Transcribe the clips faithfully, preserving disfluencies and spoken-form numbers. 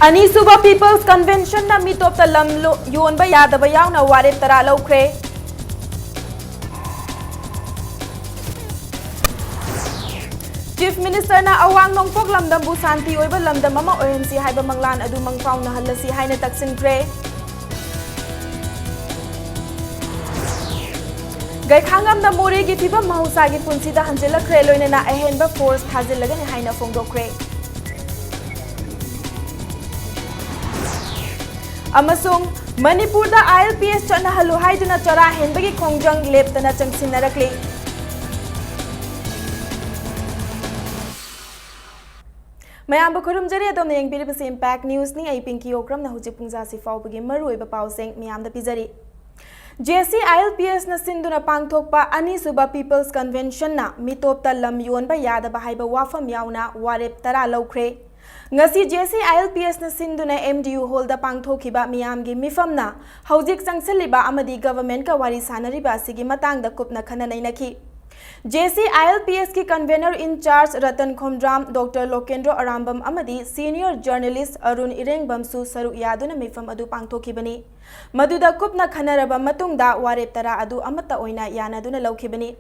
ꯑꯅꯤꯁꯨꯕ People's Conventionꯅ ꯃꯤꯇꯣꯞꯇ ꯂꯝ ꯂꯣ-, ꯌꯣꯟꯕ ꯌꯥꯗꯕ ꯌꯥꯎꯅ ꯋꯥꯔꯦꯞ ꯇꯔꯥ ꯂꯧꯈ꯭ꯔꯦ꯫ Chief Ministerꯅ ꯑꯋꯥꯡ ꯅꯣꯡꯄꯣꯛ ꯂꯝꯗꯝꯕꯨ ꯁꯥꯟꯇꯤ ꯑꯣꯏꯕ ꯂꯝꯗꯝ ꯑꯃ ꯑꯣꯏꯍꯟꯁꯤ ꯍꯥꯏꯕ ꯃꯪꯂꯥꯟ ꯑꯗꯨ ꯃꯪꯐꯥꯎꯅꯍꯜꯂꯁꯤ ꯍꯥꯏꯅ ꯇꯛꯁꯤꯟꯈ꯭ꯔꯦ꯫ ꯒꯩꯈꯥꯡꯉꯝꯗ ꯃꯣꯔꯦꯒꯤ ꯐꯤꯕꯝ ꯃꯍꯧꯁꯥꯒꯤ ꯄꯨꯟꯁꯤꯗ ꯍꯟꯖꯤꯜꯂꯛꯈ꯭ꯔꯦ, ꯂꯣꯏꯅꯅ ꯑꯍꯦꯟꯕ force ꯊꯥꯖꯤꯜꯂꯒꯅꯤ ꯍꯥꯏꯅ ꯐꯣꯡꯗꯣꯛꯈ꯭ꯔꯦ꯫ ꯑꯃꯁꯨꯡ ꯃꯅꯤꯄꯨꯔꯗ ILPS ꯆꯠꯅꯍꯜꯂꯨ ꯍꯥꯏꯗꯨꯅ ꯆꯔꯥ ꯍꯦꯟꯕꯒꯤ ꯈꯣꯡꯖꯪ ꯂꯦꯞꯇꯅ ꯆꯪꯁꯤꯟꯅꯔꯛꯂꯤ꯫ ꯃꯌꯥꯝꯕꯨ ꯈꯨꯔꯨꯝꯖꯔꯤ, ꯑꯗꯣꯝꯅ ꯌꯦꯡꯕꯤꯔꯤꯕꯁꯤ Impact Newsꯅꯤ꯫ ꯑꯩ ꯄꯤꯡꯀꯤ ꯑꯣꯀ꯭ꯔꯝꯅ ꯍꯧꯖꯤꯛ ꯄꯨꯡꯖꯥꯁꯤ ꯐꯥꯎꯕꯒꯤ ꯃꯔꯨꯑꯣꯏꯕ ꯄꯥꯎꯁꯤꯡ ꯃꯌꯥꯝꯗ ꯄꯤꯖꯔꯤ꯫ JC ILPSꯅ ꯁꯤꯟꯗꯨꯅ ꯄꯥꯡꯊꯣꯛꯄ ꯑꯅꯤꯁꯨꯕ People's Conventionꯅ ꯃꯤꯇꯣꯞꯇ ꯂꯝ ꯌꯣꯟꯕ ꯌꯥꯗꯕ ꯍꯥꯏꯕ ꯋꯥꯐꯝ ꯌꯥꯎꯅ ꯋꯥꯔꯦꯞ ꯇꯔꯥ ꯂꯧꯈ꯭ꯔꯦ꯫ ꯉꯁꯤ JC ILPSꯅ ꯁꯤꯟꯗꯨꯅ MDU Hallꯗ ꯄꯥꯡꯊꯣꯛꯈꯤꯕ ꯃꯤꯌꯥꯝꯒꯤ ꯃꯤꯐꯝꯅ ꯍꯧꯖꯤꯛ ꯆꯪꯁꯤꯜꯂꯤꯕ ꯑꯃꯗꯤ governmentꯀ ꯋꯥꯔꯤ ꯁꯥꯅꯔꯤꯕ ꯑꯁꯤꯒꯤ ꯃꯇꯥꯡꯗ ꯀꯨꯞꯅ ꯈꯟꯅ ꯅꯩꯅꯈꯤ꯫ JC ILPSꯀꯤ convener in charge Ratan Khomdram, Doctor ꯂꯣꯀꯦꯟꯗ꯭ꯔꯣ ꯑꯔꯥꯝꯕꯝ ꯑꯃꯗꯤ senior journalist ꯑꯔꯨꯟ ꯏꯔꯦꯡꯕꯝꯁꯨ ꯁꯔꯨꯛ ꯌꯥꯗꯨꯅ ꯃꯤꯐꯝ ꯑꯗꯨ ꯄꯥꯡꯊꯣꯛꯈꯤꯕꯅꯤ꯫ ꯃꯗꯨꯗ ꯀꯨꯞꯅ ꯈꯟꯅꯔꯕ ꯃꯇꯨꯡꯗ ꯋꯥꯔꯦꯞ ꯇꯔꯥ ꯑꯗꯨ ꯑꯃꯠꯇ ꯑꯣꯏꯅ ꯌꯥꯅꯗꯨꯅ ꯂꯧꯈꯤꯕꯅꯤ꯫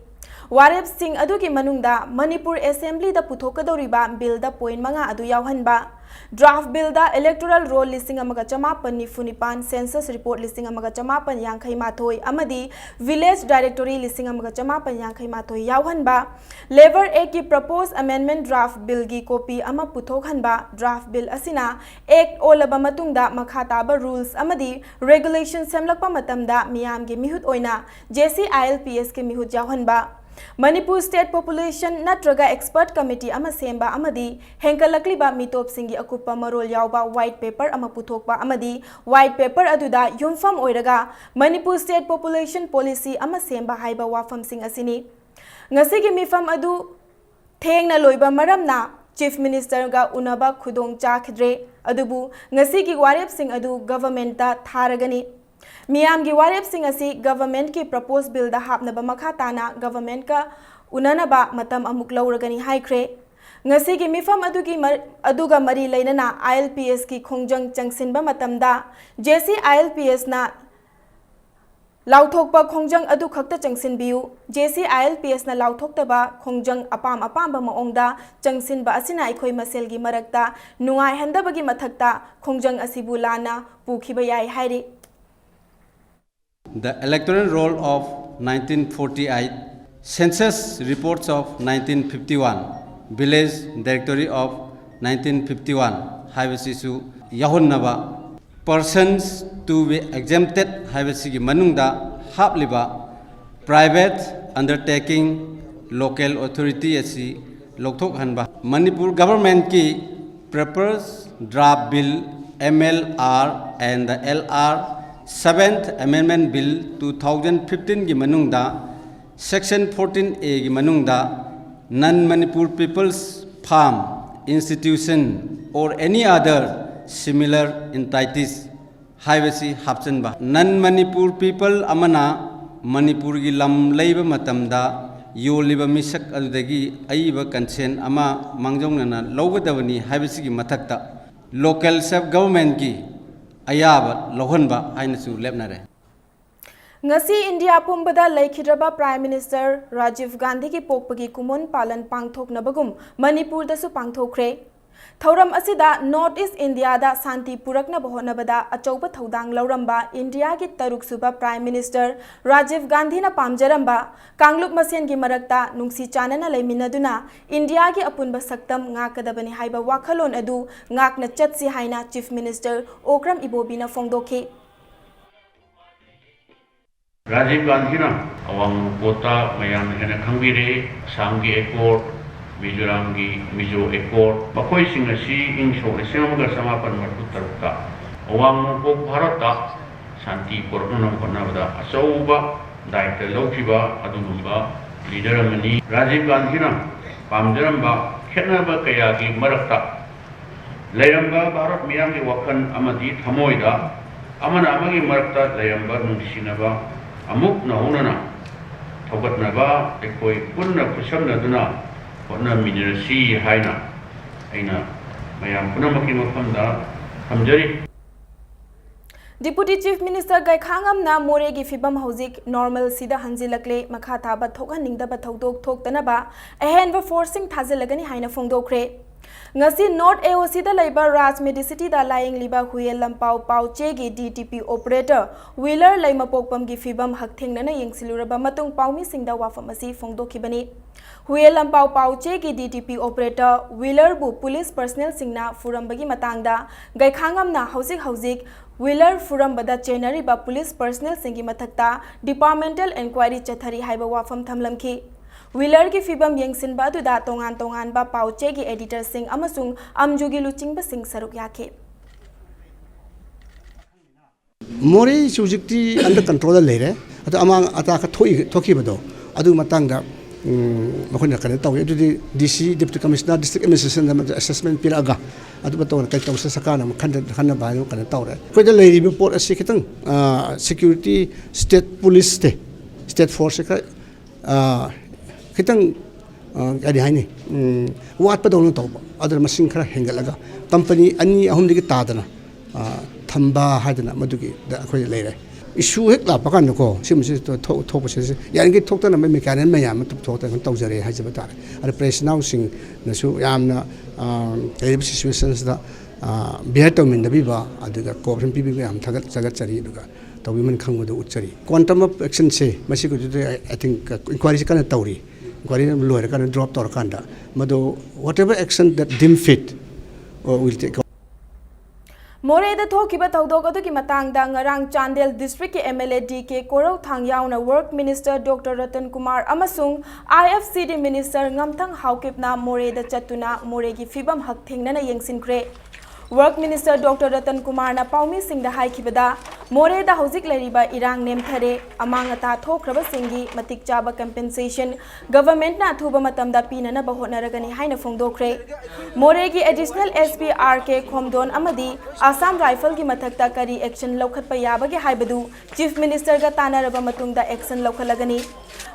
ꯋꯥꯔꯦꯞꯁꯤꯡ ꯑꯗꯨꯒꯤ ꯃꯅꯨꯡꯗ ꯃꯅꯤꯄꯨꯔ Assemblyꯗ ꯄꯨꯊꯣꯛꯀꯗꯧꯔꯤꯕ billꯗ point ꯃꯉꯥ ꯑꯗꯨ ꯌꯥꯎꯍꯟꯕ, draft billꯗ electoral roll ꯂꯤꯁꯤꯡ ꯑꯃꯒ ꯆꯃꯥꯄꯟ ꯅꯤꯐꯨ ꯅꯤꯄꯥꯟ, census report ꯂꯤꯁꯤꯡ ꯑꯃꯒ ꯆꯃꯥꯄꯟ ꯌꯥꯡꯈꯩ ꯃꯥꯊꯣꯏ ꯑꯃꯗꯤ village directory ꯂꯤꯁꯤꯡ ꯑꯃꯒ ꯆꯃꯥꯄꯟ ꯌꯥꯡꯈꯩ ꯃꯥꯊꯣꯏ ꯌꯥꯎꯍꯟꯕ, Labour Actꯀꯤ proposed amendment draft billꯒꯤ copy ꯑꯃ ꯄꯨꯊꯣꯛꯍꯟꯕ, draft bill ꯑꯁꯤꯅ Act ꯑꯣꯜꯂꯕ ꯃꯇꯨꯡꯗ ꯃꯈꯥ ꯇꯥꯕ rules ꯑꯃꯗꯤ regulation ꯁꯦꯝꯂꯛꯄ ꯃꯇꯝꯗ ꯃꯤꯌꯥꯝꯒꯤ ꯃꯤꯍꯨꯠ ꯑꯣꯏꯅ JC ILPSꯀꯤ ꯃꯤꯍꯨꯠ ꯌꯥꯎꯍꯟꯕ, ꯃꯅꯤꯄꯨꯔ State Population ꯅꯠꯇ꯭ꯔꯒ expert committee ꯑꯃ ꯁꯦꯝꯕ ꯑꯃꯗꯤ ꯍꯦꯟꯒꯠꯂꯛꯂꯤꯕ ꯃꯤꯇꯣꯞꯁꯤꯡꯒꯤ ꯑꯀꯨꯞꯄ ꯃꯔꯣꯜ ꯌꯥꯎꯕ white paper ꯑꯃ ꯄꯨꯊꯣꯛꯄ ꯑꯃꯗꯤ white paper ꯑꯗꯨꯗ ꯌꯨꯝꯐꯝ ꯑꯣꯏꯔꯒ ꯃꯅꯤꯄꯨꯔ State Population Policy ꯑꯃ ꯁꯦꯝꯕ ꯍꯥꯏꯕ ꯋꯥꯐꯝꯁꯤꯡ ꯑꯁꯤꯅꯤ꯫ ꯉꯁꯤꯒꯤ ꯃꯤꯐꯝ ꯑꯗꯨ ꯊꯦꯡꯅ ꯂꯣꯏꯕ ꯃꯔꯝꯅ Chief Ministerꯒ ꯎꯅꯕ ꯈꯨꯗꯣꯡ ꯆꯥꯈꯤꯗ꯭ꯔꯦ꯫ ꯑꯗꯨꯕꯨ ꯉꯁꯤꯒꯤ ꯋꯥꯔꯦꯞꯁꯤꯡ ꯑꯗꯨ governmentꯇ ꯊꯥꯔꯒꯅꯤ꯫ ꯃꯤꯌꯥꯝꯒꯤ ꯋꯥꯔꯦꯞꯁꯤꯡ ꯑꯁꯤ governmentꯀꯤ proposed billꯗ ꯍꯥꯞꯅꯕ ꯃꯈꯥ ꯇꯥꯅ governmentꯀ ꯎꯅꯅꯕ ꯃꯇꯝ ꯑꯃꯨꯛ ꯂꯧꯔꯒꯅꯤ ꯍꯥꯏꯈ꯭ꯔꯦ꯫ ꯉꯁꯤꯒꯤ ꯃꯤꯐꯝ ꯑꯗꯨꯒꯤ ꯃꯔ-, ꯑꯗꯨꯒ ꯃꯔꯤ ꯂꯩꯅꯅ I L P Sꯀꯤ ꯈꯣꯡꯖꯪ ꯆꯪꯁꯤꯟꯕ ꯃꯇꯝꯗ J C I L P Sꯅ ꯂꯥꯎꯊꯣꯛꯄ ꯈꯣꯡꯖꯪ ꯑꯗꯨ ꯈꯛꯇ ꯆꯪꯁꯤꯟꯕꯤꯌꯨ꯫ J C I L P Sꯅ ꯂꯥꯎꯊꯣꯛꯇꯕ ꯈꯣꯡꯖꯪ ꯑꯄꯥꯝ ꯑꯄꯥꯝꯕ ꯃꯑꯣꯡꯗ ꯆꯪꯁꯤꯟꯕ ꯑꯁꯤꯅ ꯑꯩꯈꯣꯏ ꯃꯁꯦꯜꯒꯤ ꯃꯔꯛꯇ ꯅꯨꯡꯉꯥꯏꯍꯟꯗꯕꯒꯤ ꯃꯊꯛꯇ ꯈꯣꯡꯖꯪ ꯑꯁꯤꯕꯨ ꯂꯥꯟꯅ ꯄꯨꯈꯤꯕ ꯌꯥꯏ ꯍꯥꯏꯔꯤ꯫ The electoral roll of nineteen forty-eight, census reports of nineteen fifty-one, village directory of nineteen fifty-one ꯍꯥꯏꯕꯁꯤꯁꯨ ꯌꯥꯎꯍꯟꯅꯕ, persons to be exempted ꯍꯥꯏꯕꯁꯤꯒꯤ ꯃꯅꯨꯡꯗ ꯍꯥꯞꯂꯤꯕ private undertaking, local authority ꯑꯁꯤ ꯂꯧꯊꯣꯛꯍꯟꯕ꯫ Manipur governmentꯀꯤ proposed draft bill M L R and the L R seventh Amendment Bill two thousand fifteenꯒꯤ ꯃꯅꯨꯡꯗ section fourteen Aꯒꯤ ꯃꯅꯨꯡꯗ non Manipur people's farm, institution or any other similar entities ꯍꯥꯏꯕꯁꯤ ꯍꯥꯞꯆꯤꯟꯕ꯫ Non Manipur people ꯑꯃꯅ ꯃꯅꯤꯄꯨꯔꯒꯤ ꯂꯝ ꯂꯩꯕ ꯃꯇꯝꯗ ꯌꯣꯜꯂꯤꯕ ꯃꯤꯁꯛ ꯑꯗꯨꯗꯒꯤ ꯑꯏꯕ consent ꯑꯃ ꯃꯥꯡꯖꯧꯅꯅ ꯂꯧꯒꯗꯕꯅꯤ ꯍꯥꯏꯕꯁꯤꯒꯤ ꯃꯊꯛꯇ local self governmentꯀꯤ ꯑꯌꯥꯕ ꯂꯧꯍꯟꯕ ꯍꯥꯏꯅꯁꯨ ꯂꯦꯞꯅꯔꯦ꯫ ꯉꯁꯤ ꯏꯟꯗꯤꯌꯥ ꯄꯨꯝꯕꯗ ꯂꯩꯈꯤꯗ꯭ꯔꯕ Prime Minister ꯔꯥꯖꯤꯚ ꯒꯥꯟꯙꯤꯒꯤ ꯄꯣꯛꯄꯒꯤ ꯀꯨꯝꯑꯣꯟ ꯄꯥꯂꯟ ꯄꯥꯡꯊꯣꯛꯅꯕꯒꯨꯝ ꯃꯅꯤꯄꯨꯔꯗꯁꯨ ꯄꯥꯡꯊꯣꯛꯈ꯭ꯔꯦ꯫ ꯊꯧꯔꯝ ꯑꯁꯤꯗ North East ꯏꯟꯗꯤꯌꯥꯗ ꯁꯥꯟꯇꯤ ꯄꯨꯔꯛꯅꯕ ꯍꯣꯠꯅꯕꯗ ꯑꯆꯧꯕ ꯊꯧꯗꯥꯡ ꯂꯧꯔꯝꯕ ꯏꯟꯗꯤꯌꯥꯒꯤ ꯇꯔꯨꯛꯁꯨꯕ Prime Minister ꯔꯥꯖꯤꯚ ꯒꯥꯟꯙꯤꯅ ꯄꯥꯝꯖꯔꯝꯕ ꯀꯥꯡꯂꯨꯞ ꯃꯁꯦꯟꯒꯤ ꯃꯔꯛꯇ ꯅꯨꯡꯁꯤ ꯆꯥꯟꯅꯅ ꯂꯩꯃꯤꯟꯅꯗꯨꯅ ꯏꯟꯗꯤꯌꯥꯒꯤ ꯑꯄꯨꯟꯕ ꯁꯛꯇꯝ ꯉꯥꯛꯀꯗꯕꯅꯤ ꯍꯥꯏꯕ ꯋꯥꯈꯜꯂꯣꯟ ꯑꯗꯨ ꯉꯥꯛꯅ ꯆꯠꯁꯤ ꯍꯥꯏꯅ Chief Minister ꯑꯣꯀ꯭ꯔꯝ ꯏꯕꯣꯕꯤꯅ ꯐꯣꯡꯗꯣꯛꯈꯤ꯫ ꯔꯥꯖꯤꯕ ꯒꯥꯟꯙꯤꯅ ꯑꯋꯥꯡ ꯅꯣꯡꯄꯣꯛꯇ ꯃꯌꯥꯝꯅ ꯍꯦꯟꯅ ꯈꯪꯕꯤꯔꯦ, ꯑꯁꯥꯝꯒꯤ ꯑꯦꯀꯣꯔꯗ, ꯃꯤꯖꯣꯔꯥꯝꯒꯤ ꯃꯤꯖꯣ ꯑꯦꯀꯣꯔꯗ, ꯃꯈꯣꯏꯁꯤꯡ ꯑꯁꯤ ꯏꯪ ꯁꯣꯛ ꯂꯤꯁꯤꯡ ꯑꯃꯒ ꯆꯃꯥꯄꯟ ꯃꯔꯤꯐꯨ ꯇꯔꯨꯛꯇ ꯑꯋꯥꯡ ꯅꯣꯡꯄꯣꯛ ꯚꯥꯔꯠꯇ ꯁꯥꯟꯇꯤ ꯄꯨꯔꯛꯅꯅꯕ ꯍꯣꯠꯅꯕꯗ ꯑꯆꯧꯕ ꯗꯥꯏꯇ ꯂꯧꯈꯤꯕ ꯑꯗꯨꯒꯨꯝꯕ ꯂꯤꯗꯔ ꯑꯃꯅꯤ꯫ ꯔꯥꯖꯤꯕ ꯒꯥꯟꯙꯤꯅ ꯄꯥꯝꯖꯔꯝꯕ ꯈꯦꯠꯅꯕ ꯀꯌꯥꯒꯤ ꯃꯔꯛꯇ ꯂꯩꯔꯝꯕ ꯚꯥꯔꯠ ꯃꯤꯌꯥꯝꯒꯤ ꯋꯥꯈꯜ ꯑꯃꯗꯤ ꯊꯃꯣꯏꯗ ꯑꯃꯅ ꯑꯃꯒꯤ ꯃꯔꯛꯇ ꯂꯩꯔꯝꯕ ꯅꯨꯡꯁꯤꯅꯕ ꯑꯃꯨꯛ ꯅꯧꯍꯧꯅꯅ ꯊꯧꯒꯠꯅꯕ ꯑꯩꯈꯣꯏ ꯄꯨꯟꯅ ꯈꯨꯠꯁꯝꯅꯗꯨꯅ ꯍꯣꯠꯅꯃꯤꯟꯅꯔꯁꯤ ꯍꯥꯏꯅ ꯑꯩꯅ ꯃꯌꯥꯝ ꯄꯨꯝꯅꯃꯛꯀꯤ ꯃꯐꯝꯗ ꯊꯝꯖꯔꯤ꯫ Deputy Chief Minister ꯒꯩꯈꯥꯉꯝꯅ ꯃꯣꯔꯦꯒꯤ ꯐꯤꯕꯝ ꯍꯧꯖꯤꯛ normalꯁꯤꯗ ꯍꯟꯖꯤꯜꯂꯛꯂꯦ, ꯃꯈꯥ ꯇꯥꯕ ꯊꯣꯛꯍꯟꯅꯤꯡꯗꯕ ꯊꯧꯗꯣꯛ ꯊꯣꯛꯇꯅꯕ ꯑꯍꯦꯟꯕ forceꯁꯤꯡ ꯊꯥꯖꯤꯜꯂꯒꯅꯤ ꯍꯥꯏꯅ ꯐꯣꯡꯗꯣꯛꯈ꯭ꯔꯦ꯫ ꯉꯁꯤ North AOCꯗ ꯂꯩꯕ Raj Medicityꯗ ꯂꯥꯌꯦꯡꯂꯤꯕ Huiyen ꯂꯝꯄꯥꯎ ꯄꯥꯎꯆꯦꯒꯤ DTP operator Wheeler ꯂꯩꯃꯄꯣꯛꯄꯝꯒꯤ ꯐꯤꯕꯝ ꯍꯛꯊꯦꯡꯅꯅ ꯌꯦꯡꯁꯤꯜꯂꯨꯔꯕ ꯃꯇꯨꯡ ꯄꯥꯎꯃꯤꯁꯤꯡꯗ ꯋꯥꯐꯝ ꯑꯁꯤ ꯐꯣꯡꯗꯣꯛꯈꯤꯕꯅꯤ꯫ ꯍꯨꯌꯦꯟ ꯂꯝꯄꯥꯎ ꯄꯥꯎꯆꯦꯒꯤ DTP operator Wheelerꯕꯨ police personnelꯁꯤꯡꯅ ꯐꯨꯔꯝꯕꯒꯤ ꯃꯇꯥꯡꯗ ꯒꯩꯈꯥꯉꯝꯅ ꯍꯧꯖꯤꯛ ꯍꯧꯖꯤꯛ Wheeler ꯐꯨꯔꯝꯕꯗ ꯆꯦꯟꯅꯔꯤꯕ police personnelꯁꯤꯡꯒꯤ ꯃꯊꯛꯇ departmental enquiry ꯆꯠꯊꯔꯤ ꯍꯥꯏꯕ ꯋꯥꯐꯝ ꯊꯝꯂꯝꯈꯤ꯫ Wheelerꯒꯤ ꯐꯤꯕꯝ ꯌꯦꯡꯁꯤꯟꯕ ꯑꯗꯨꯗ ꯇꯣꯉꯥꯟ ꯇꯣꯉꯥꯟꯕ ꯄꯥꯎꯆꯦꯒꯤ editorꯁꯤꯡ ꯑꯃꯁꯨꯡ ꯑꯝꯖꯨꯒꯤ ꯂꯨꯆꯤꯡꯕꯁꯤꯡ ꯁꯔꯨꯛ ꯌꯥꯈꯤ꯫ ꯃꯣꯔꯦꯁꯨ ꯍꯧꯖꯤꯛꯇꯤ under controlꯗ ꯂꯩꯔꯦ꯫ ꯑꯗꯣ ꯑꯃꯥꯡ ꯑꯇꯥ ꯈꯔ ꯊꯣꯛꯏ, ꯊꯣꯛꯈꯤꯕꯗꯣ ꯑꯗꯨ ꯃꯇꯥꯡꯗ, ꯎꯝ, ꯃꯈꯣꯏꯅ ꯀꯩꯅꯣ ꯇꯧꯋꯤ꯫ ꯑꯗꯨꯗꯤ DC, Deputy Commissioner, District Administrationꯗ ꯑꯃ assessment ꯄꯤꯔꯛꯑꯒ ꯑꯗꯨ ꯃꯇꯧꯗ ꯀꯩ ꯇꯧꯁꯦ ꯁꯔꯀꯥꯔꯅ ꯑꯃꯨꯛ ꯈꯟꯅ-, ꯈꯟꯅꯕ ꯍꯥꯏꯅ ꯀꯩꯅꯣ ꯇꯧꯔꯦ꯫ ꯑꯩꯈꯣꯏꯗ ꯂꯩꯔꯤꯕ ꯄꯣꯠ ꯑꯁꯤ ꯈꯤꯇꯪ, ꯑ, security, state policeꯁꯦ, state forceꯁꯦ ꯈꯔ, ꯑ, ꯈꯤꯇꯪ, ꯑ, ꯀꯔꯤ ꯍꯥꯏꯅꯤ, ꯎꯝ, ꯋꯥꯠꯄꯗꯧꯅ ꯇꯧꯕ꯫ ꯑꯗꯨꯅ ꯃꯁꯤꯡ ꯈꯔ ꯍꯦꯟꯒꯠꯂꯒ company ꯑꯅꯤ ꯑꯍꯨꯝꯗꯒꯤ ꯇꯥꯗꯅ, ꯑ, ꯊꯝꯕ ꯍꯥꯏꯗꯅ ꯃꯗꯨꯒꯤꯗ ꯑꯩꯈꯣꯏ ꯂꯩꯔꯦ꯫ Issue ꯍꯦꯛ ꯂꯥꯛꯄ ꯀꯥꯟꯗꯀꯣ, ꯁꯤꯒꯨꯝꯕꯁꯤ ꯊꯣꯛ-, ꯊꯣꯛꯄꯁꯦ ꯌꯥꯔꯤꯈꯩ ꯊꯣꯛꯇꯅꯕ mechanism ꯃꯌꯥꯝ ꯑꯃ ꯊꯣꯛꯇꯅ ꯇꯧꯖꯔꯦ ꯍꯥꯏꯖꯕ ꯇꯥꯔꯦ꯫ ꯑꯗ press ꯅꯥꯎꯁꯤꯡꯅꯁꯨ ꯌꯥꯝꯅ, ꯑ, ꯂꯩꯔꯤꯕ situationꯁꯤꯗ, ꯑ, bear ꯇꯧꯃꯤꯟꯅꯕꯤꯕ, ꯑꯗꯨꯒ cooperation ꯄꯤꯕꯤꯕ ꯌꯥꯝ ꯊꯥꯒꯠ-, ꯊꯥꯒꯠꯆꯔꯤ꯫ ꯑꯗꯨꯒ ꯇꯧꯕꯤꯃꯟ ꯈꯪꯕꯗꯨ ꯎꯠꯆꯔꯤ꯫ Quantum of actionꯁꯦ ꯃꯁꯤꯒꯤꯗꯨꯗ, I think, inquiryꯁꯦ ꯀꯟꯅ ꯇꯧꯔꯤ꯫ Inquiry ꯂꯣꯏꯔꯀꯥꯟꯗ drop ꯇꯧꯔꯀꯥꯟꯗ ꯃꯗꯨ whatever action that deem fit, uh, will take. ꯃꯣꯔꯦꯗ ꯊꯣꯛꯈꯤꯕ ꯊꯧꯗꯣꯛ ꯑꯗꯨꯒꯤ ꯃꯇꯥꯡꯗ ꯉꯔꯥꯡ ꯆꯥꯟꯗꯦꯜ districtꯀꯤ MLA DK ꯀꯣꯔꯧꯊꯥꯡ ꯌꯥꯎꯅ Work Minister Doctor Ratan Kumar ꯑꯃꯁꯨꯡ IFCD Minister ꯉꯝꯊꯪ ꯍꯥꯎꯀꯤꯞꯅ ꯃꯣꯔꯦꯗ ꯆꯠꯇꯨꯅ ꯃꯣꯔꯦꯒꯤ ꯐꯤꯕꯝ ꯍꯛꯊꯦꯡꯅꯅ ꯌꯦꯡꯁꯤꯟꯈ꯭ꯔꯦ꯫ Work Minister Doctor Ratan Kumarꯅ ꯄꯥꯎꯃꯤꯁꯤꯡꯗ ꯍꯥꯏꯈꯤꯕꯗ, ꯃꯣꯔꯦꯗ ꯍꯧꯖꯤꯛ ꯂꯩꯔꯤꯕ ꯏꯔꯥꯡ ꯅꯦꯝꯊꯔꯦ, ꯑꯃꯥꯡ ꯑꯇꯥ ꯊꯣꯛꯈ꯭ꯔꯕꯁꯤꯡꯒꯤ ꯃꯇꯤꯛ ꯆꯥꯕ compensation governmentꯅ ꯑꯊꯨꯕ ꯃꯇꯝꯗ ꯄꯤꯅꯅꯕ ꯍꯣꯠꯅꯔꯒꯅꯤ ꯍꯥꯏꯅ ꯐꯣꯡꯗꯣꯛꯈ꯭ꯔꯦ꯫ ꯃꯣꯔꯦꯒꯤ Additional SP R K ꯈꯣꯝꯗꯣꯟ ꯑꯃꯗꯤ Assam Rifleꯒꯤ ꯃꯊꯛꯇ ꯀꯔꯤ action ꯂꯧꯈꯠꯄ ꯌꯥꯕꯒꯦ ꯍꯥꯏꯕꯗꯨ Chief Ministerꯒ ꯇꯥꯟꯅꯔꯕ ꯃꯇꯨꯡꯗ action ꯂꯧꯈꯠꯂꯒꯅꯤ꯫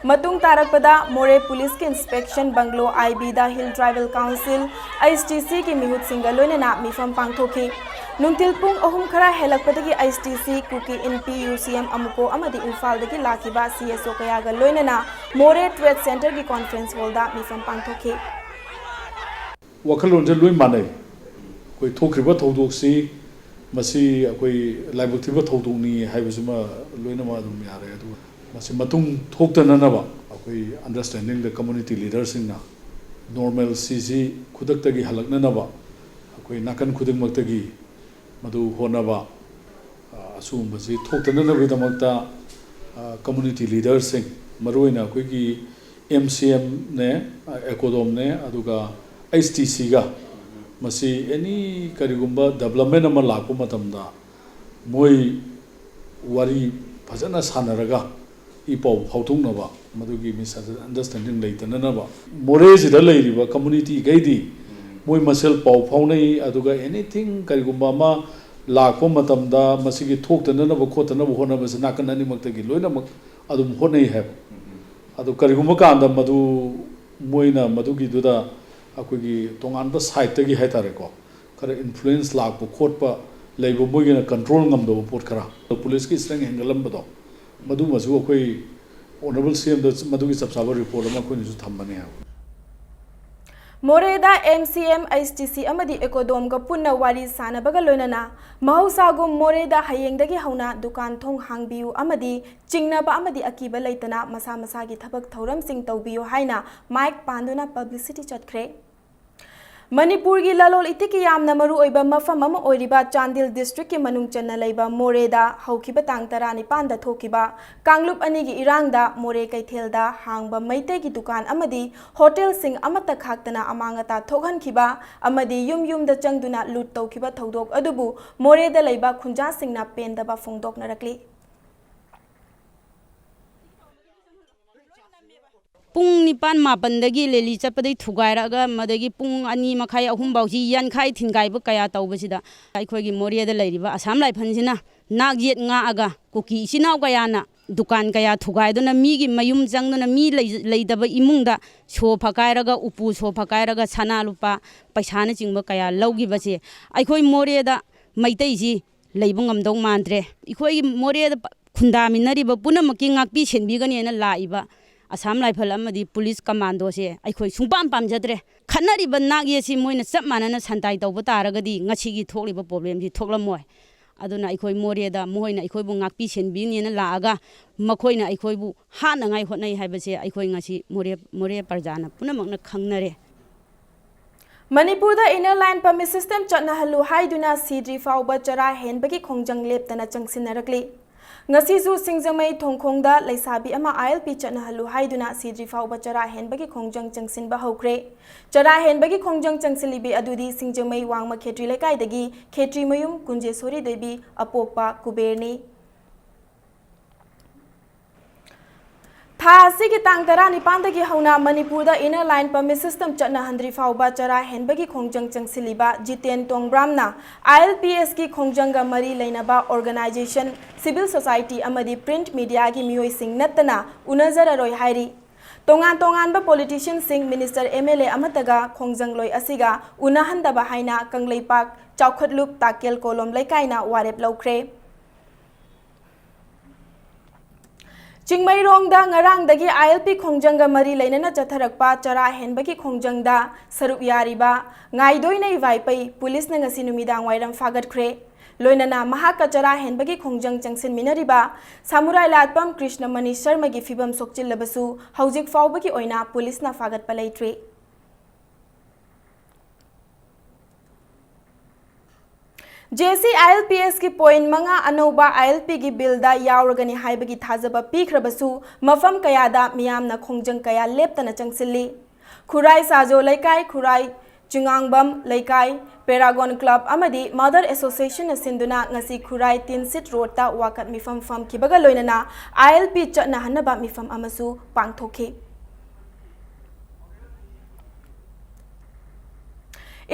ꯃꯇꯨꯡ ꯇꯥꯔꯛꯄꯗ ꯃꯣꯔꯦ ꯄꯨꯂꯤꯁꯀꯤ inspection bungalow I Bꯗ Hill Tribal Council, HTCꯒꯤ ꯃꯤꯍꯨꯠꯁꯤꯡꯒ ꯂꯣꯏꯅꯅ ꯃꯤꯐꯝ ꯄꯥꯡꯊꯣꯛꯈꯤ꯫ ꯅꯨꯡꯊꯤꯜ ꯄꯨꯡ ꯑꯍꯨꯝ ꯈꯔ ꯍꯦꯜꯂꯛꯄꯗꯒꯤ HTC, ꯀꯨꯀꯤ ꯏꯟꯄꯤ, UCM ꯑꯃꯨꯀꯣ ꯑꯃꯗꯤ ꯏꯝꯐꯥꯜꯗꯒꯤ ꯂꯥꯛꯈꯤꯕ CSO ꯀꯌꯥꯒ ꯂꯣꯏꯅꯅ ꯃꯣꯔꯦ Trade Centreꯒꯤ conference hallꯗ ꯃꯤꯐꯝ ꯄꯥꯡꯊꯣꯛꯈꯤ꯫ ꯋꯥꯈꯜꯂꯣꯟꯁꯦ ꯂꯣꯏ ꯃꯥꯟꯅꯩ꯫ ꯑꯩꯈꯣꯏ ꯊꯣꯛꯈ꯭ꯔꯤꯕ ꯊꯧꯗꯣꯛꯁꯤ ꯃꯁꯤ ꯑꯩꯈꯣꯏ ꯂꯥꯏꯕꯛ ꯊꯤꯕ ꯊꯧꯗꯣꯛꯅꯤ ꯍꯥꯏꯕꯁꯤꯃ ꯂꯣꯏꯅꯃꯛ ꯑꯗꯨꯝ ꯌꯥꯔꯦ꯫ ꯑꯗꯨꯒ ꯃꯁꯤ ꯃꯇꯨꯡ ꯊꯣꯛꯇꯅꯅꯕ ꯑꯩꯈꯣꯏ understandingꯗ community leaderꯁꯤꯡꯅ normalcyꯁꯤ ꯈꯨꯗꯛꯇꯒꯤ ꯍꯜꯂꯛꯅꯅꯕ ꯑꯩꯈꯣꯏ ꯅꯥꯀꯟ ꯈꯨꯗꯤꯡꯃꯛꯇꯒꯤ ꯃꯗꯨ ꯍꯣꯠꯅꯕ, ꯑ, ꯑꯁꯤꯒꯨꯝꯕꯁꯤ ꯊꯣꯛꯇꯅꯅꯕꯒꯤꯗꯃꯛꯇ, ꯑ, community leaderꯁꯤꯡ, ꯃꯔꯨꯑꯣꯏꯅ ꯑꯩꯈꯣꯏꯒꯤ MCMꯅꯦ, ꯑ, ꯑꯦꯀꯣꯗꯣꯝꯅꯦ, ꯑꯗꯨꯒ HTCꯒ ꯃꯁꯤ any ꯀꯔꯤꯒꯨꯝꯕ development ꯑꯃ ꯂꯥꯛꯄ ꯃꯇꯝꯗ ꯃꯣꯏ ꯋꯥꯔꯤ ꯐꯖꯅ ꯁꯥꯟꯅꯔꯒ ꯏ ꯄꯥꯎ ꯐꯥꯎꯊꯣꯛꯅꯕ, ꯃꯗꯨꯒꯤ misunderstanding ꯂꯩꯇꯅꯅꯕ꯫ ꯃꯣꯔꯦꯁꯤꯗ ꯂꯩꯔꯤꯕ communityꯈꯩꯗꯤ ꯃꯣꯏ ꯃꯁꯦꯜ ꯄꯥꯎ ꯐꯥꯎꯅꯩ, ꯑꯗꯨꯒ anything ꯀꯔꯤꯒꯨꯝꯕ ꯑꯃ ꯂꯥꯛꯄ ꯃꯇꯝꯗ ꯃꯁꯤꯒꯤ ꯊꯣꯛꯇꯅꯅꯕ ꯈꯣꯠꯇꯅꯕ ꯍꯣꯠꯅꯕꯁꯦ ꯅꯥꯀꯟ ꯑꯅꯤꯃꯛꯇꯒꯤ ꯂꯣꯏꯅꯃꯛ ꯑꯗꯨꯝ ꯍꯣꯠꯅꯩ ꯍꯥꯏꯕ꯫ ꯑꯗꯨ ꯀꯔꯤꯒꯨꯝꯕ ꯀꯥꯟꯗ ꯃꯗꯨ ꯃꯣꯏꯅ ꯃꯗꯨꯒꯤꯗꯨꯗ ꯑꯩꯈꯣꯏꯒꯤ ꯇꯣꯉꯥꯟꯕ sideꯇꯒꯤ ꯍꯥꯏꯇꯥꯔꯦꯀꯣ, ꯈꯔ influence ꯂꯥꯛꯄ ꯈꯣꯠꯄ ꯂꯩꯕ, ꯃꯣꯏꯒꯤꯅ control ꯉꯝꯗꯕ ꯄꯣꯠ ꯈꯔ, ꯄꯨꯂꯤꯁꯀꯤ strength ꯍꯦꯟꯒꯠꯂꯝꯕꯗꯣ, ꯃꯗꯨꯃꯁꯨ ꯑꯩꯈꯣꯏ Honourable CMꯗ ꯃꯗꯨꯒꯤ ꯆꯞ ꯆꯥꯕ report ꯑꯃ ꯑꯩꯈꯣꯏꯅꯁꯨ ꯊꯝꯕꯅꯤ ꯍꯥꯏꯕ꯫ ꯃꯣꯔꯦꯗ MCM, HTC ꯑꯃꯗꯤ ꯑꯦꯀꯣꯗꯣꯝꯒ ꯄꯨꯟꯅ ꯋꯥꯔꯤ ꯁꯥꯟꯅꯕꯒ ꯂꯣꯏꯅꯅ ꯃꯍꯧꯁꯥꯒꯨꯝ ꯃꯣꯔꯦꯗ ꯍꯌꯦꯡꯗꯒꯤ ꯍꯧꯅ ꯗꯨꯀꯥꯟ ꯊꯣꯡ ꯍꯥꯡꯕꯤꯌꯨ ꯑꯃꯗꯤ ꯆꯤꯡꯅꯕ ꯑꯃꯗꯤ ꯑꯀꯤꯕ ꯂꯩꯇꯅ ꯃꯁꯥ ꯃꯁꯥꯒꯤ ꯊꯕꯛ ꯊꯧꯔꯝꯁꯤꯡ ꯇꯧꯕꯤꯌꯨ ꯍꯥꯏꯅ ꯃꯥꯏꯛ ꯄꯥꯟꯗꯨꯅ publicity ꯆꯠꯈ꯭ꯔꯦ꯫ ꯃꯅꯤꯄꯨꯔꯒꯤ ꯂꯂꯣꯜ ꯏꯇꯤꯛꯀꯤ ꯌꯥꯝꯅ ꯃꯔꯨꯑꯣꯏꯕ ꯃꯐꯝ ꯑꯃ ꯑꯣꯏꯔꯤꯕ ꯆꯥꯟꯗꯦꯜ ꯗꯤꯁꯇ꯭ꯔꯤꯛꯀꯤ ꯃꯅꯨꯡ ꯆꯟꯅ ꯂꯩꯕ ꯃꯣꯔꯦꯗ ꯍꯧꯈꯤꯕ ꯇꯥꯡ ꯇꯔꯥꯅꯤꯄꯥꯟꯗ ꯊꯣꯛꯈꯤꯕ ꯀꯥꯡꯂꯨꯞ ꯑꯅꯤꯒꯤ ꯏꯔꯥꯡꯗ ꯃꯣꯔꯦ ꯀꯩꯊꯦꯜꯗ ꯍꯥꯡꯕ ꯃꯩꯇꯩꯒꯤ ꯗꯨꯀꯥꯟ ꯑꯃꯗꯤ ꯍꯣꯇꯦꯜꯁꯤꯡ ꯑꯃꯠꯇ ꯈꯥꯛꯇꯅ ꯑꯃꯥꯡ ꯑꯇꯥ ꯊꯣꯛꯍꯟꯈꯤꯕ ꯑꯃꯗꯤ ꯌꯨꯝ ꯌꯨꯝꯗ ꯆꯪꯗꯨꯅ ꯂꯨꯠ ꯇꯧꯈꯤꯕ ꯊꯧꯗꯣꯛ ꯑꯗꯨꯕꯨ ꯃꯣꯔꯦꯗ ꯂꯩꯕ ꯈꯨꯟꯖꯥꯁꯤꯡꯅ ꯄꯦꯟꯗꯕ ꯐꯣꯡꯗꯣꯛꯅꯔꯛꯂꯤ꯫ ꯄꯨꯡ ꯅꯤꯄꯥꯟ ꯃꯥꯄꯟꯗꯒꯤ ꯂꯦꯂꯤ ꯆꯠꯄꯗꯒꯤ ꯊꯨꯒꯥꯏꯔꯛꯑꯒ ꯃꯗꯒꯤ ꯄꯨꯡ ꯑꯅꯤ ꯃꯈꯥꯏ ꯑꯍꯨꯝ ꯐꯥꯎꯁꯤ ꯌꯥꯟꯈꯥꯏ ꯊꯤꯟꯒꯥꯏꯕ ꯀꯌꯥ ꯇꯧꯕꯁꯤꯗ ꯑꯩꯈꯣꯏꯒꯤ ꯃꯣꯔꯦꯗ ꯂꯩꯔꯤꯕ ꯑꯁꯥꯝ ꯔꯥꯏꯐꯜꯁꯤꯅ ꯅꯥꯛ ꯌꯦꯠ ꯉꯥꯛꯑꯒ ꯀꯨꯀꯤ ꯏꯆꯤꯟ ꯏꯅꯥꯎ ꯀꯌꯥꯅ ꯗꯨꯀꯥꯟ ꯀꯌꯥ ꯊꯨꯒꯥꯏꯗꯨꯅ ꯃꯤꯒꯤ ꯃꯌꯨꯝ ꯆꯪꯗꯨꯅ ꯃꯤ ꯂꯩ-, ꯂꯩꯇꯕ ꯏꯃꯨꯡꯗ ꯁꯣ ꯐꯀꯥꯏꯔꯒ ꯎꯄꯨ ꯁꯣ ꯐꯀꯥꯏꯔꯒ ꯁꯅꯥ ꯂꯨꯄꯥ ꯄꯩꯁꯥꯅꯆꯤꯡꯕ ꯀꯌꯥ ꯂꯧꯈꯤꯕꯁꯦ ꯑꯩꯈꯣꯏ ꯃꯣꯔꯦꯗ ꯃꯩꯇꯩꯁꯤ ꯂꯩꯕ ꯉꯝꯗꯧ ꯃꯥꯟꯗ꯭ꯔꯦ꯫ ꯑꯩꯈꯣꯏꯒꯤ ꯃꯣꯔꯦꯗ ꯄ-, ꯈꯨꯟꯗꯥꯃꯤꯟꯅꯔꯤꯕ ꯄꯨꯝꯅꯃꯛꯀꯤ ꯉꯥꯛꯄꯤ ꯁꯦꯟꯕꯤꯒꯅꯦꯅ ꯂꯥꯛꯏꯕ ꯑꯁꯥꯝ ꯔꯥꯏꯐꯜ ꯑꯃꯗꯤ ꯄꯨꯂꯤꯁ ꯀꯃꯥꯟꯗꯣꯁꯦ ꯑꯩꯈꯣꯏ ꯁꯨꯡꯄꯥꯝ ꯄꯥꯝꯖꯗ꯭ꯔꯦ꯫ ꯈꯠꯅꯔꯤꯕ ꯅꯥꯛ ꯌꯦꯠꯁꯤ ꯃꯣꯏꯅ ꯆꯞ ꯃꯥꯟꯅꯅ ꯁꯟꯇꯥꯏ ꯇꯧꯕ ꯇꯥꯔꯒꯗꯤ ꯉꯁꯤꯒꯤ ꯊꯣꯛꯂꯤꯕ ꯄ꯭ꯔꯣꯕ꯭ꯂꯦꯝꯁꯤ ꯊꯣꯛꯂꯝꯃꯣꯏ꯫ ꯑꯗꯨꯅ ꯑꯩꯈꯣꯏ ꯃꯣꯔꯦꯗ ꯃꯈꯣꯏꯅ ꯑꯩꯈꯣꯏꯕꯨ ꯉꯥꯛꯄꯤ ꯁꯦꯟꯕꯤꯅꯦꯅ ꯂꯥꯛꯑꯒ ꯃꯈꯣꯏꯅ ꯑꯩꯈꯣꯏꯕꯨ ꯍꯥꯠꯅꯉꯥꯏ ꯍꯣꯠꯅꯩ ꯍꯥꯏꯕꯁꯦ ꯑꯩꯈꯣꯏ ꯉꯁꯤ ꯃꯣꯔꯦ, ꯃꯣꯔꯦ ꯄ꯭ꯔꯖꯥꯅ ꯄꯨꯝꯅꯃꯛꯅ ꯈꯪꯅꯔꯦ꯫ ꯃꯅꯤꯄꯨꯔꯗ inner line permit system ꯆꯠꯅꯍꯜꯂꯨ ꯍꯥꯏꯗꯨꯅ ꯁꯤꯗ꯭ꯔꯤ ꯐꯥꯎꯕ ꯆꯔꯥ ꯍꯦꯟꯕꯒꯤ ꯈꯣꯡꯖꯪ ꯂꯦꯞꯇꯅ ꯆꯪꯁꯤꯟꯅꯔꯛꯂꯤ꯫ ꯉꯁꯤꯁꯨ ꯁꯤꯡꯖꯃꯩ ꯊꯣꯡꯈꯣꯡꯗ ꯂꯩꯁꯥꯕꯤ ꯑꯃ ILP ꯆꯠꯅꯍꯜꯂꯨ ꯍꯥꯏꯗꯨꯅ ꯁꯤꯗ꯭ꯔꯤ ꯐꯥꯎꯕ ꯆꯔꯥ ꯍꯦꯟꯕꯒꯤ ꯈꯣꯡꯖꯪ ꯆꯪꯁꯤꯟꯕ ꯍꯧꯈ꯭ꯔꯦ꯫ ꯆꯔꯥ ꯍꯦꯟꯕꯒꯤ ꯈꯣꯡꯖꯪ ꯆꯪꯁꯤꯜꯂꯤꯕꯤ ꯑꯗꯨꯗꯤ ꯁꯤꯡꯖꯃꯩ ꯋꯥꯡꯃ ꯈꯦꯇ꯭ꯔꯤ ꯂꯩꯀꯥꯏꯗꯒꯤ ꯈꯦꯇ꯭ꯔꯤ ꯃꯌꯨꯝ ꯀꯨꯟꯖꯦꯁꯣꯔꯤ ꯗꯦꯕꯤ ꯑꯄꯣꯛꯄ ꯀꯨꯕꯦꯔꯅꯤ꯫ ꯊꯥ ꯑꯁꯤꯒꯤ ꯇꯥꯡ ꯇꯔꯥꯅꯤꯄꯥꯟꯗꯒꯤ ꯍꯧꯅ ꯃꯅꯤꯄꯨꯔꯗ inner line permit system ꯆꯠꯅꯍꯟꯗ꯭ꯔꯤ ꯐꯥꯎꯕ ꯆꯔꯥ ꯍꯦꯟꯕꯒꯤ ꯈꯣꯡꯖꯪ ꯆꯪꯁꯤꯜꯂꯤꯕ ꯖꯤꯇꯦꯟ ꯇꯣꯡꯕ꯭ꯔꯥꯝꯅ ILPSꯀꯤ ꯈꯣꯡꯖꯪꯒ ꯃꯔꯤ ꯂꯩꯅꯕ organization, civil society ꯑꯃꯗꯤ print mediaꯒꯤ ꯃꯤꯑꯣꯏꯁꯤꯡ ꯅꯠꯇꯅ ꯎꯅꯖꯔꯔꯣꯏ ꯍꯥꯏꯔꯤ꯫ ꯇꯣꯉꯥꯟ ꯇꯣꯉꯥꯟꯕ politicianꯁꯤꯡ, minister, MLA ꯑꯃꯠꯇꯒ ꯈꯣꯡꯖꯪꯂꯣꯏ ꯑꯁꯤꯒ ꯎꯅꯍꯟꯗꯕ ꯍꯥꯏꯅ ꯀꯪꯂꯩꯄꯥꯛ ꯆꯥꯎꯈꯠꯂꯨꯞ ꯇꯥꯛꯀꯦꯜ ꯀꯣꯂꯣꯝ ꯂꯩꯀꯥꯏꯅ ꯋꯥꯔꯦꯞ ꯂꯧꯈ꯭ꯔꯦ꯫ ꯆꯤꯡꯃꯩꯔꯣꯡꯗ ꯉꯔꯥꯡꯗꯒꯤ ILP ꯈꯣꯡꯖꯪꯒ ꯃꯔꯤ ꯂꯩꯅꯅ ꯆꯠꯊꯔꯛꯄ ꯆꯔꯥ ꯍꯦꯟꯕꯒꯤ ꯈꯣꯡꯖꯪꯗ ꯁꯔꯨꯛ ꯌꯥꯔꯤꯕ ꯉꯥꯏꯗꯣꯏꯅꯩ ꯋꯥꯏꯄꯩ ꯄꯨꯂꯤꯁꯅ ꯉꯁꯤ ꯅꯨꯃꯤꯗꯥꯡ ꯋꯥꯏꯔꯝ ꯐꯥꯒꯠꯈ꯭ꯔꯦ꯫ ꯂꯣꯏꯅꯅ ꯃꯍꯥꯛꯀ ꯆꯔꯥ ꯍꯦꯟꯕꯒꯤ ꯈꯣꯡꯖꯪ ꯆꯪꯁꯤꯟꯃꯤꯟꯅꯔꯤꯕ ꯁꯥꯃꯨꯔꯥꯏ ꯂꯥꯠꯄꯝ ꯀ꯭ꯔꯤꯁꯅꯃꯅꯤ ꯁꯔꯃꯒꯤ ꯐꯤꯕꯝ ꯁꯣꯛꯆꯤꯜꯂꯕꯁꯨ ꯍꯧꯖꯤꯛ ꯐꯥꯎꯕꯒꯤ ꯑꯣꯏꯅ ꯄꯨꯂꯤꯁꯅ ꯐꯥꯒꯠꯄ ꯂꯩꯇ꯭ꯔꯤ꯫ J C I L P ꯑꯦꯁꯀꯤ point ꯃꯉꯥ ꯑꯅꯧꯕ ꯑꯥꯏ ꯑꯦꯜ ꯄꯤꯒꯤ ꯕꯤꯜꯗ ꯌꯥꯎꯔꯒꯅꯤ ꯍꯥꯏꯕꯒꯤ ꯊꯥꯖꯕ ꯄꯤꯈ꯭ꯔꯕꯁꯨ, ꯃꯐꯝ ꯀꯌꯥꯗ ꯃꯤꯌꯥꯝꯅ ꯈꯣꯡꯖꯪ ꯀꯌꯥ ꯂꯦꯞꯇꯅ ꯆꯪꯁꯤꯜꯂꯤ꯫ ꯈꯨꯔꯥꯏ ꯁꯥꯖꯣ ꯂꯩꯀꯥꯏ, ꯈꯨꯔꯥꯏ ꯆꯤꯉꯥꯡꯕꯝ ꯂꯩꯀꯥꯏ, ꯄꯦꯔꯥꯒꯣꯟ ꯀ꯭ꯂꯕ ꯑꯃꯗꯤ ꯃꯗꯔ ꯑꯦꯁꯣꯁꯤꯌꯦꯁꯟꯅ ꯁꯤꯟꯗꯨꯅ ꯉꯁꯤ ꯈꯨꯔꯥꯏ ꯇꯤꯟꯁꯤꯠ ꯔꯣꯗꯇ ꯋꯥꯀꯠ ꯃꯤꯐꯝ ꯐꯝꯈꯤꯕꯒ ꯂꯣꯏꯅꯅ ꯑꯥꯏ ꯑꯦꯜ ꯄꯤ ꯆꯠꯅꯍꯟꯅꯕ ꯃꯤꯐꯝ ꯑꯃꯁꯨ ꯄꯥꯡꯊꯣꯛꯈꯤ꯫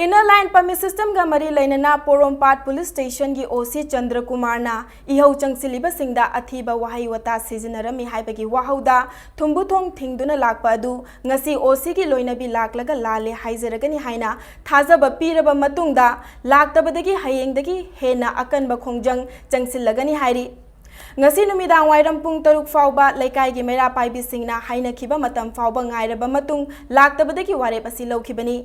ꯏꯟꯅꯔ ꯂꯥꯏꯟ ꯄꯔꯃꯤꯠ ꯁꯤꯁꯇꯦꯝꯒ ꯃꯔꯤ ꯂꯩꯅꯅ ꯄꯣꯔꯣꯝꯄꯥꯠ ꯄꯨꯂꯤꯁ ꯁ꯭ꯇꯦꯁꯟꯒꯤ ꯑꯣ ꯁꯤ ꯆꯟꯗ꯭ꯔꯀꯨꯃꯥꯔꯅ ꯏꯍꯧ ꯆꯪꯁꯤꯜꯂꯤꯕꯁꯤꯡꯗ ꯑꯊꯤꯕ ꯋꯥꯍꯩ ꯋꯥꯇꯥ ꯁꯤꯖꯤꯟꯅꯔꯝꯃꯤ ꯍꯥꯏꯕꯒꯤ ꯋꯥꯍꯧꯗ ꯊꯨꯝꯕꯨ ꯊꯣꯡ ꯊꯤꯡꯗꯨꯅ ꯂꯥꯛꯄ ꯑꯗꯨ ꯉꯁꯤ ꯑꯣ ꯁꯤꯒꯤ ꯂꯣꯏꯅꯕꯤ ꯂꯥꯛꯂꯒ ꯂꯥꯜꯂꯦ ꯍꯥꯏꯖꯔꯒꯅꯤ ꯍꯥꯏꯅ ꯊꯥꯖꯕ ꯄꯤꯔꯕ ꯃꯇꯨꯡꯗ, ꯂꯥꯛꯇꯕꯗꯒꯤ ꯍꯌꯦꯡꯗꯒꯤ ꯍꯦꯟꯅ ꯑꯀꯟꯕ ꯈꯣꯡꯖꯪ ꯆꯪꯁꯤꯜꯂꯒꯅꯤ ꯍꯥꯏꯔꯤ꯫ ꯉꯁꯤ ꯅꯨꯃꯤꯗꯥꯡ ꯋꯥꯏꯔꯝ ꯄꯨꯡ ꯇꯔꯨꯛ ꯐꯥꯎꯕ ꯂꯩꯀꯥꯏꯒꯤ ꯃꯩꯔꯥ ꯄꯥꯏꯕꯤꯁꯤꯡꯅ ꯍꯥꯏꯅꯈꯤꯕ ꯃꯇꯝ ꯐꯥꯎꯕ ꯉꯥꯏꯔꯕ ꯃꯇꯨꯡ ꯂꯥꯛꯇꯕꯗꯒꯤ ꯋꯥꯔꯦꯞ ꯑꯁꯤ ꯂꯧꯈꯤꯕꯅꯤ꯫